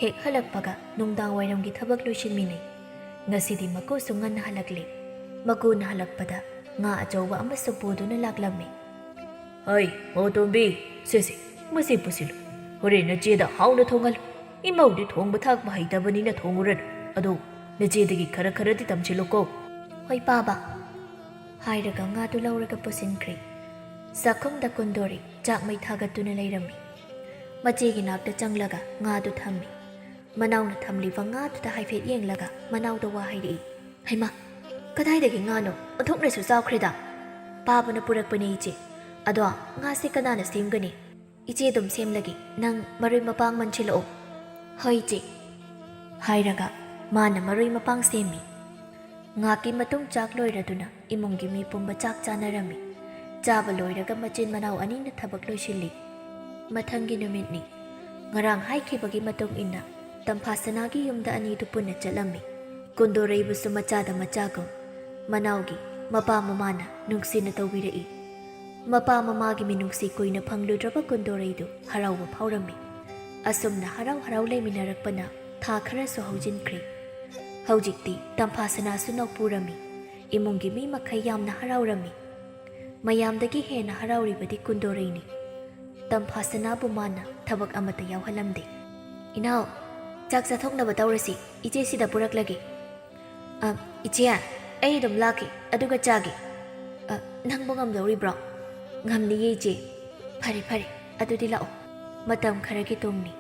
ꯍꯦꯛ ꯍꯜꯂꯛꯄꯒ ꯅꯨꯡꯗꯥꯡ ꯋꯥꯏꯔꯝꯒꯤ ꯊꯕꯛ ꯂꯣꯏꯁꯤꯟꯃꯤꯟꯅꯩ꯫ ꯉꯁꯤꯗꯤ ꯃꯀꯨꯁꯨ ꯉꯟꯅ ꯍꯜꯂꯛꯂꯦ꯫ ꯃꯀꯨꯅ ꯍꯜꯂꯛꯄꯗ ꯉꯥ ꯑꯆꯧꯕ ꯑꯃꯁꯨ ꯄꯨꯗꯨꯅ ꯂꯥꯛꯂꯝꯃꯤ꯫ "ꯍꯩ, ꯃꯧꯇꯣꯝꯕꯤ, ꯁꯦ ꯁꯦ, ꯃꯁꯤ ꯄꯨꯁꯤꯜꯂꯨ꯫ ꯍꯣꯔꯦꯟ ꯅꯆꯦꯗ ꯍꯥꯎꯅ ꯊꯣꯡꯍꯜꯂꯨ꯫ ꯏꯃꯧꯗꯤ ꯊꯣꯡꯕ ꯊꯥꯛꯄ ꯍꯩꯇꯕꯅꯤꯅ ꯊꯣꯡꯉꯨꯔꯅꯨ꯫ ꯑꯗꯣ ꯅꯆꯦꯗꯒꯤ ꯈꯔ ꯈꯔꯗꯤ ꯇꯝꯁꯤꯜꯂꯨꯀꯣ꯫" "ꯍꯣꯏ ꯄꯥꯕ꯫" ꯍꯥꯏꯔꯒ ꯉꯥꯗꯨ ꯂꯧꯔꯒ ꯄꯨꯁꯤꯟꯈ꯭ꯔꯦ꯫ ꯆꯥꯛꯈꯨꯝꯗ ꯀꯨꯟꯗꯣꯔꯩ ꯆꯥꯛ ꯃꯩ ꯊꯥꯒꯠꯇꯨꯅ ꯂꯩꯔꯝꯃꯤ꯫ ꯃꯆꯦꯒꯤ ꯅꯥꯛꯇ ꯆꯪꯂꯒ ꯉꯥꯗꯨ ꯊꯝꯃꯤ꯫ ꯃꯅꯥꯎꯅ ꯊꯝꯂꯤꯕ ꯉꯥꯗꯨꯗ ꯍꯥꯏꯐꯦꯠ ꯌꯦꯡꯂꯒ ꯃꯅꯥꯎꯗ ꯋꯥ ꯍꯥꯏꯔꯛꯏ꯫ "ꯍꯩꯃꯥ, ꯀꯗꯥꯏꯗꯒꯤ ꯉꯥꯅꯣ? ꯑꯣꯟꯊꯣꯛꯅꯁꯨ ꯆꯥꯎꯈ꯭ꯔꯦꯗ꯫" "ꯄꯥꯕꯅ ꯄꯨꯔꯛꯄꯅꯦ ꯏꯆꯦ꯫ ꯑꯗꯣ ꯉꯥꯁꯦ ꯀꯅꯥꯅ ꯁꯦꯝꯒꯅꯤ?" "ꯏꯆꯦ ꯑꯗꯨꯝ ꯁꯦꯝꯂꯒꯦ, ꯅꯪ ꯃꯔꯣꯏ ꯃꯄꯥꯡ ꯃꯟꯁꯤꯜꯂꯛꯑꯣ꯫" "ꯍꯣꯏ ꯏꯆꯦ꯫" ꯍꯥꯏꯔꯒ ꯃꯥꯅ ꯃꯔꯣꯏ ꯃꯄꯥꯡ ꯁꯦꯝꯃꯤ꯫ ꯉꯥꯏꯍꯥꯛꯀꯤ ꯃꯇꯨꯡ ꯆꯥꯛ ꯂꯣꯏꯔꯗꯨꯅ ꯏꯃꯨꯡꯒꯤ ꯃꯤ ꯄꯨꯝꯕ ꯆꯥꯛ ꯆꯥꯅꯔꯝꯃꯤ꯫ ꯆꯥꯕ ꯂꯣꯏꯔꯒ ꯃꯆꯤꯟ ꯃꯅꯥꯎ ꯑꯅꯤꯅ ꯊꯕꯛ ꯂꯣꯏꯁꯤꯜꯂꯤ꯫ ꯃꯊꯪꯒꯤ ꯅꯨꯃꯤꯠꯅꯤ꯫ ꯉꯔꯥꯡ ꯍꯥꯏꯈꯤꯕꯒꯤ ꯃꯇꯨꯡ ꯏꯟꯅ ꯇꯝꯐꯥꯁꯅꯥꯒꯤ ꯌꯨꯝꯗ ꯑꯅꯤꯗꯨ ꯄꯨꯟꯅ ꯆꯠꯂꯝꯃꯤ꯫ ꯀꯨꯟꯗꯣꯔꯩꯕꯨꯁꯨ ꯃꯆꯥꯗ ꯃꯆꯥꯒꯨꯝ ꯃꯅꯥꯎꯒꯤ ꯃꯄꯥ ꯃꯃꯥꯅ ꯅꯨꯡꯁꯤꯅ ꯇꯧꯕꯤꯔꯛꯏ꯫ ꯃꯄꯥ ꯃꯃꯥꯒꯤ ꯃꯤꯅꯨꯡꯁꯤ ꯀꯨꯏꯅ ꯐꯪꯂꯨꯗ꯭ꯔꯕ ꯀꯨꯟꯗꯣꯔꯩꯗꯨ ꯍꯔꯥꯎꯕ ꯐꯥꯎꯔꯝꯃꯤ꯫ ꯑꯁꯨꯝꯅ ꯍꯔꯥꯎ ꯍꯔꯥꯎ ꯂꯩꯃꯤꯟꯅꯔꯛꯄꯅ ꯊꯥ ꯈꯔꯁꯨ ꯍꯧꯖꯤꯟꯈ꯭ꯔꯦ꯫ ꯍꯧꯖꯤꯛꯇꯤ ꯇꯝꯐꯥꯁꯅꯥꯁꯨ ꯅꯧꯄꯨꯔꯝꯃꯤ꯫ ꯏꯃꯨꯡꯒꯤ ꯃꯤ ꯃꯈꯩ ꯌꯥꯝꯅ ꯍꯔꯥꯎꯔꯝꯃꯤ꯫ ꯃꯌꯥꯝꯗꯒꯤ ꯍꯦꯟꯅ ꯍꯔꯥꯎꯔꯤꯕꯗꯤ ꯀꯨꯟꯗꯣꯔꯩꯅꯤ꯫ ꯇꯝꯐꯥꯁꯅꯥꯕꯨ ꯃꯥꯅ ꯊꯕꯛ ꯑꯃꯠꯇ ꯌꯥꯎꯍꯜꯂꯝꯗꯦ꯫ "ꯏꯅꯥꯎ, ꯆꯥꯛ ꯆꯥꯊꯣꯛꯅꯕ ꯇꯧꯔꯁꯤ, ꯏꯆꯦ ꯁꯤꯗ ꯄꯨꯔꯛꯂꯒꯦ꯫" "ꯑ, ꯏꯆꯦ, ꯑꯩ ꯑꯗꯨꯝ ꯂꯥꯛꯀꯦ, ꯑꯗꯨꯒ ꯆꯥꯒꯦ꯫" "ꯑ, ꯅꯪꯕꯨ ꯉꯝꯗꯧꯔꯤꯕ꯭ꯔꯣ?" "ꯉꯝꯅꯤꯌꯦ ꯏꯆꯦ꯫" "ꯐꯔꯦ, ꯐꯔꯦ, ꯑꯗꯨꯗꯤ ꯂꯥꯛꯑꯣ꯫" ꯃꯇꯝ ꯈꯔꯒꯤ ꯇꯨꯡꯅꯤ꯫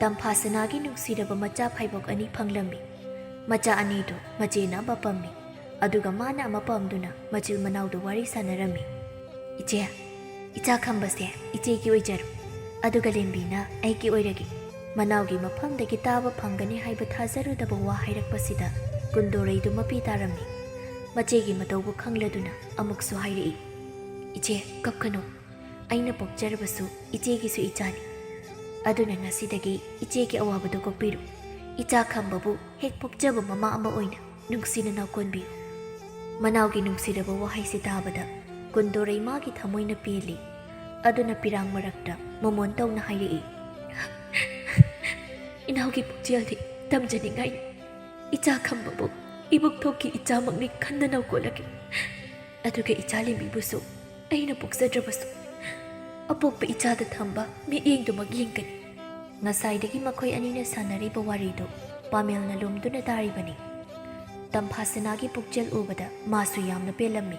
ꯇꯝꯐꯥꯁꯅꯥꯒꯤ ꯅꯨꯡꯁꯤꯔꯕ ꯃꯆꯥ ꯐꯥꯏꯕꯣꯛ ꯑꯅꯤ ꯐꯪꯂꯝꯃꯤ꯫ ꯃꯆꯥ ꯑꯅꯤꯗꯨ ꯃꯆꯦꯅ ꯑꯃ ꯄꯝꯃꯤ, ꯑꯗꯨꯒ ꯃꯥꯅ ꯑꯃ ꯄꯝꯗꯨꯅ ꯃꯆꯤꯜ ꯃꯅꯥꯎꯗꯨ ꯋꯥꯔꯤ ꯁꯥꯟꯅꯔꯝꯃꯤ꯫ "ꯏꯆꯦ, ꯏꯆꯥ ꯈꯝꯕꯁꯦ ꯏꯆꯦꯒꯤ ꯑꯣꯏꯖꯔꯣ, ꯑꯗꯨꯒ ꯂꯦꯝꯕꯤꯅ ꯑꯩꯒꯤ ꯑꯣꯏꯔꯒꯦ꯫" ꯃꯅꯥꯎꯒꯤ ꯃꯐꯝꯗꯒꯤ ꯇꯥꯕ ꯐꯪꯒꯅꯤ ꯍꯥꯏꯕ ꯊꯥꯖꯔꯨꯗꯕ ꯋꯥ ꯍꯥꯏꯔꯛꯄꯁꯤꯗ ꯀꯨꯟꯗꯣꯔꯩꯗꯨ ꯃꯄꯤ ꯇꯥꯔꯝꯃꯤ꯫ ꯃꯆꯦꯒꯤ ꯃꯇꯧꯕꯨ ꯈꯪꯂꯗꯨꯅ ꯑꯃꯨꯛꯁꯨ ꯍꯥꯏꯔꯛꯏ, "ꯏꯆꯦ, ꯀꯞꯀꯅꯨ꯫ ꯑꯩꯅ ꯄꯣꯛꯆꯔꯕꯁꯨ ꯏꯆꯦꯒꯤꯁꯨ ꯏꯆꯥꯅꯤ꯫ ꯑꯗꯨꯅ ꯉꯁꯤꯗꯒꯤ ꯏꯆꯦꯒꯤ ꯑꯋꯥꯕꯗꯨ ꯀꯣꯛꯄꯤꯔꯨ꯫ ꯏꯆꯥ ꯈꯝꯕꯕꯨ ꯍꯦꯛ ꯄꯣꯛꯆꯕ ꯃꯃꯥ ꯑꯃ ꯑꯣꯏꯅ ꯅꯨꯡꯁꯤꯅ ꯅꯥꯎꯀꯣꯟꯕꯤꯌꯨ꯫" ꯃꯅꯥꯎꯒꯤ ꯅꯨꯡꯁꯤꯔꯕ ꯋꯥꯍꯩꯁꯤ ꯇꯥꯕꯗ ꯀꯨꯟꯗꯣꯔꯩ ꯃꯥꯒꯤ ꯊꯃꯣꯏꯅ ꯄꯦꯜꯂꯤ꯫ ꯑꯗꯨꯅ ꯄꯤꯔꯥꯡ ꯃꯔꯛꯇ ꯃꯃꯣꯟ ꯇꯧꯅ ꯍꯥꯏꯔꯛꯏ, "ꯏꯅꯥꯎꯒꯤ ꯄꯨꯛꯆꯦꯜꯗꯤ ꯇꯝꯖꯅꯤꯡꯉꯥꯏꯅꯤ꯫ ꯏꯆꯥ ꯈꯝꯕꯕꯨ ꯏꯕꯨꯛꯊꯣꯛꯀꯤ ꯏꯆꯥꯃꯛꯅꯤ ꯈꯟꯗꯅ ꯀꯣꯜꯂꯒꯦ꯫ ꯑꯗꯨꯒ ꯏꯆꯥ ꯂꯤꯟꯕꯤꯕꯨꯁꯨ ꯑꯩꯅ ꯄꯣꯛꯆꯗ꯭ꯔꯕꯁꯨ ꯑꯄꯣꯛꯄ ꯏꯆꯥꯗ ꯊꯝꯕ ꯃꯤꯠꯌꯦꯡꯗꯨꯃꯛ ꯌꯦꯡꯒꯅꯤ꯫" ꯉꯁꯥꯏꯗꯒꯤ ꯃꯈꯣꯏ ꯑꯅꯤꯅ ꯁꯥꯟꯅꯔꯤꯕ ꯋꯥꯔꯤꯗꯨ ꯄꯥꯃꯦꯜꯅ ꯂꯨꯝꯗꯨꯅ ꯇꯥꯔꯤꯕꯅꯤ꯫ ꯇꯝꯐꯥꯁꯅꯥꯒꯤ ꯄꯨꯛꯆꯦꯜ ꯎꯕꯗ ꯃꯥꯁꯨ ꯌꯥꯝꯅ ꯄꯦꯜꯂꯝꯃꯤ꯫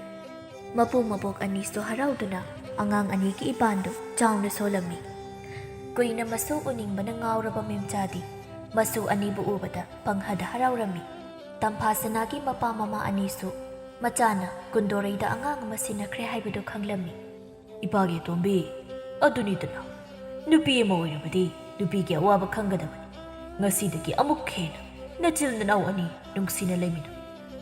ꯃꯄꯨ ꯃꯕꯣꯛ ꯑꯅꯤꯁꯨ ꯍꯔꯥꯎꯗꯨꯅ ꯑꯉꯥꯡ ꯑꯅꯤꯒꯤ ꯏꯄꯥꯟꯗꯨ ꯆꯥꯎꯅ ꯁꯣꯜꯂꯝꯃꯤ꯫ ꯀꯨꯏꯅ ꯃꯁꯨ ꯎꯅꯤꯡꯕꯅ ꯉꯥꯎꯔꯕ ꯃꯦꯝꯆꯥꯗꯤ ꯃꯁꯨ ꯑꯅꯤꯕꯨ ꯎꯕꯗ ꯄꯪꯍꯗ ꯍꯔꯥꯎꯔꯝꯃꯤ꯫ ꯇꯝꯐꯥꯁꯅꯥꯒꯤ ꯃꯄꯥ ꯃꯃꯥ ꯑꯅꯤꯁꯨ ꯃꯆꯥꯅ ꯀꯨꯟꯗꯣꯔꯩꯗ ꯑꯉꯥꯡ ꯑꯃ ꯁꯤꯟꯅꯈ꯭ꯔꯦ ꯍꯥꯏꯕꯗꯨ ꯈꯪꯂꯝꯃꯤ꯫ "ꯏꯄꯥꯒꯤ ꯑꯇꯣꯝꯕꯤ, ꯑꯗꯨꯅꯤꯗꯅ, ꯅꯨꯄꯤ ꯑꯃ ꯑꯣꯏꯔꯕꯗꯤ ꯅꯨꯄꯤꯒꯤ ꯑꯋꯥꯕ ꯈꯪꯒꯗꯕꯅꯤ꯫ ꯉꯁꯤꯗꯒꯤ ꯑꯃꯨꯛ ꯍꯦꯟꯅ ꯅꯆꯤꯜ ꯅꯅꯥꯎ ꯑꯅꯤ ꯅꯨꯡꯁꯤꯅ ꯂꯩꯃꯤꯟꯅꯧ꯫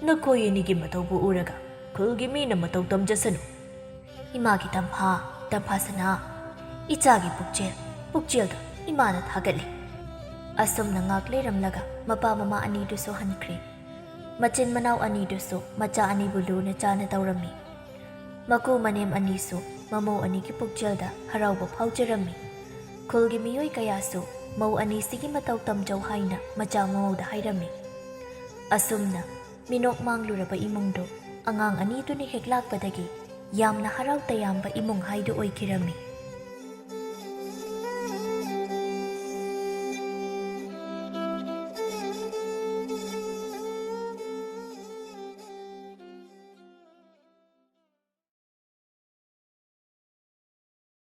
ꯅꯈꯣꯏ ꯑꯅꯤꯒꯤ ꯃꯇꯧꯕꯨ ꯎꯔꯒ ꯈꯨꯜꯒꯤ ꯃꯤꯅ ꯃꯇꯧ ꯇꯝꯖꯁꯅꯨ꯫" ꯏꯃꯥꯒꯤ ꯇꯝꯐꯥ, ꯇꯝꯐꯥꯁꯅꯥ, ꯏꯆꯥꯒꯤ ꯄꯨꯛꯆꯦꯜ, ꯄꯨꯛꯆꯦꯜꯗ ꯏꯃꯥꯅ ꯊꯥꯒꯠꯂꯤ꯫ ꯑꯁꯨꯝꯅ ꯉꯥꯛ ꯂꯩꯔꯝꯂꯒ ꯃꯄꯥ ꯃꯃꯥ ꯑꯅꯤꯗꯨꯁꯨ ꯍꯟꯈ꯭ꯔꯦ꯫ ꯃꯆꯤꯟ ꯃꯅꯥꯎ ꯑꯅꯤꯗꯨꯁꯨ ꯃꯆꯥ ꯑꯅꯤꯕꯨ ꯂꯨꯅ ꯆꯥꯅ ꯇꯧꯔꯝꯃꯤ꯫ ꯃꯀꯨ ꯃꯅꯦꯝ ꯑꯅꯤꯁꯨ ꯃꯃꯧ ꯑꯅꯤꯒꯤ ꯄꯨꯛꯆꯦꯜꯗ ꯍꯔꯥꯎꯕ ꯐꯥꯎꯖꯔꯝꯃꯤ꯫ ꯈꯨꯜꯒꯤ ꯃꯤꯑꯣꯏ ꯀꯌꯥꯁꯨ ꯃꯧ ꯑꯅꯤꯁꯤꯒꯤ ꯃꯇꯧ ꯇꯝꯖꯧ ꯍꯥꯏꯅ ꯃꯆꯥ ꯃꯃꯧꯗ ꯍꯥꯏꯔꯝꯃꯤ꯫ ꯑꯁꯨꯝꯅ ꯃꯤꯅꯣꯛ ꯃꯥꯡꯂꯨꯔꯕ ꯏꯃꯨꯡꯗꯨ ꯑꯉꯥꯡ ꯑꯅꯤꯗꯨꯅ ꯍꯦꯛ ꯂꯥꯛꯄꯗꯒꯤ ꯌꯥꯝꯅ ꯍꯔꯥꯎ ꯇꯌꯥꯝꯕ ꯏꯃꯨꯡ ꯍꯥꯏꯗꯨ ꯑꯣꯏꯈꯤꯔꯝꯃꯤ꯫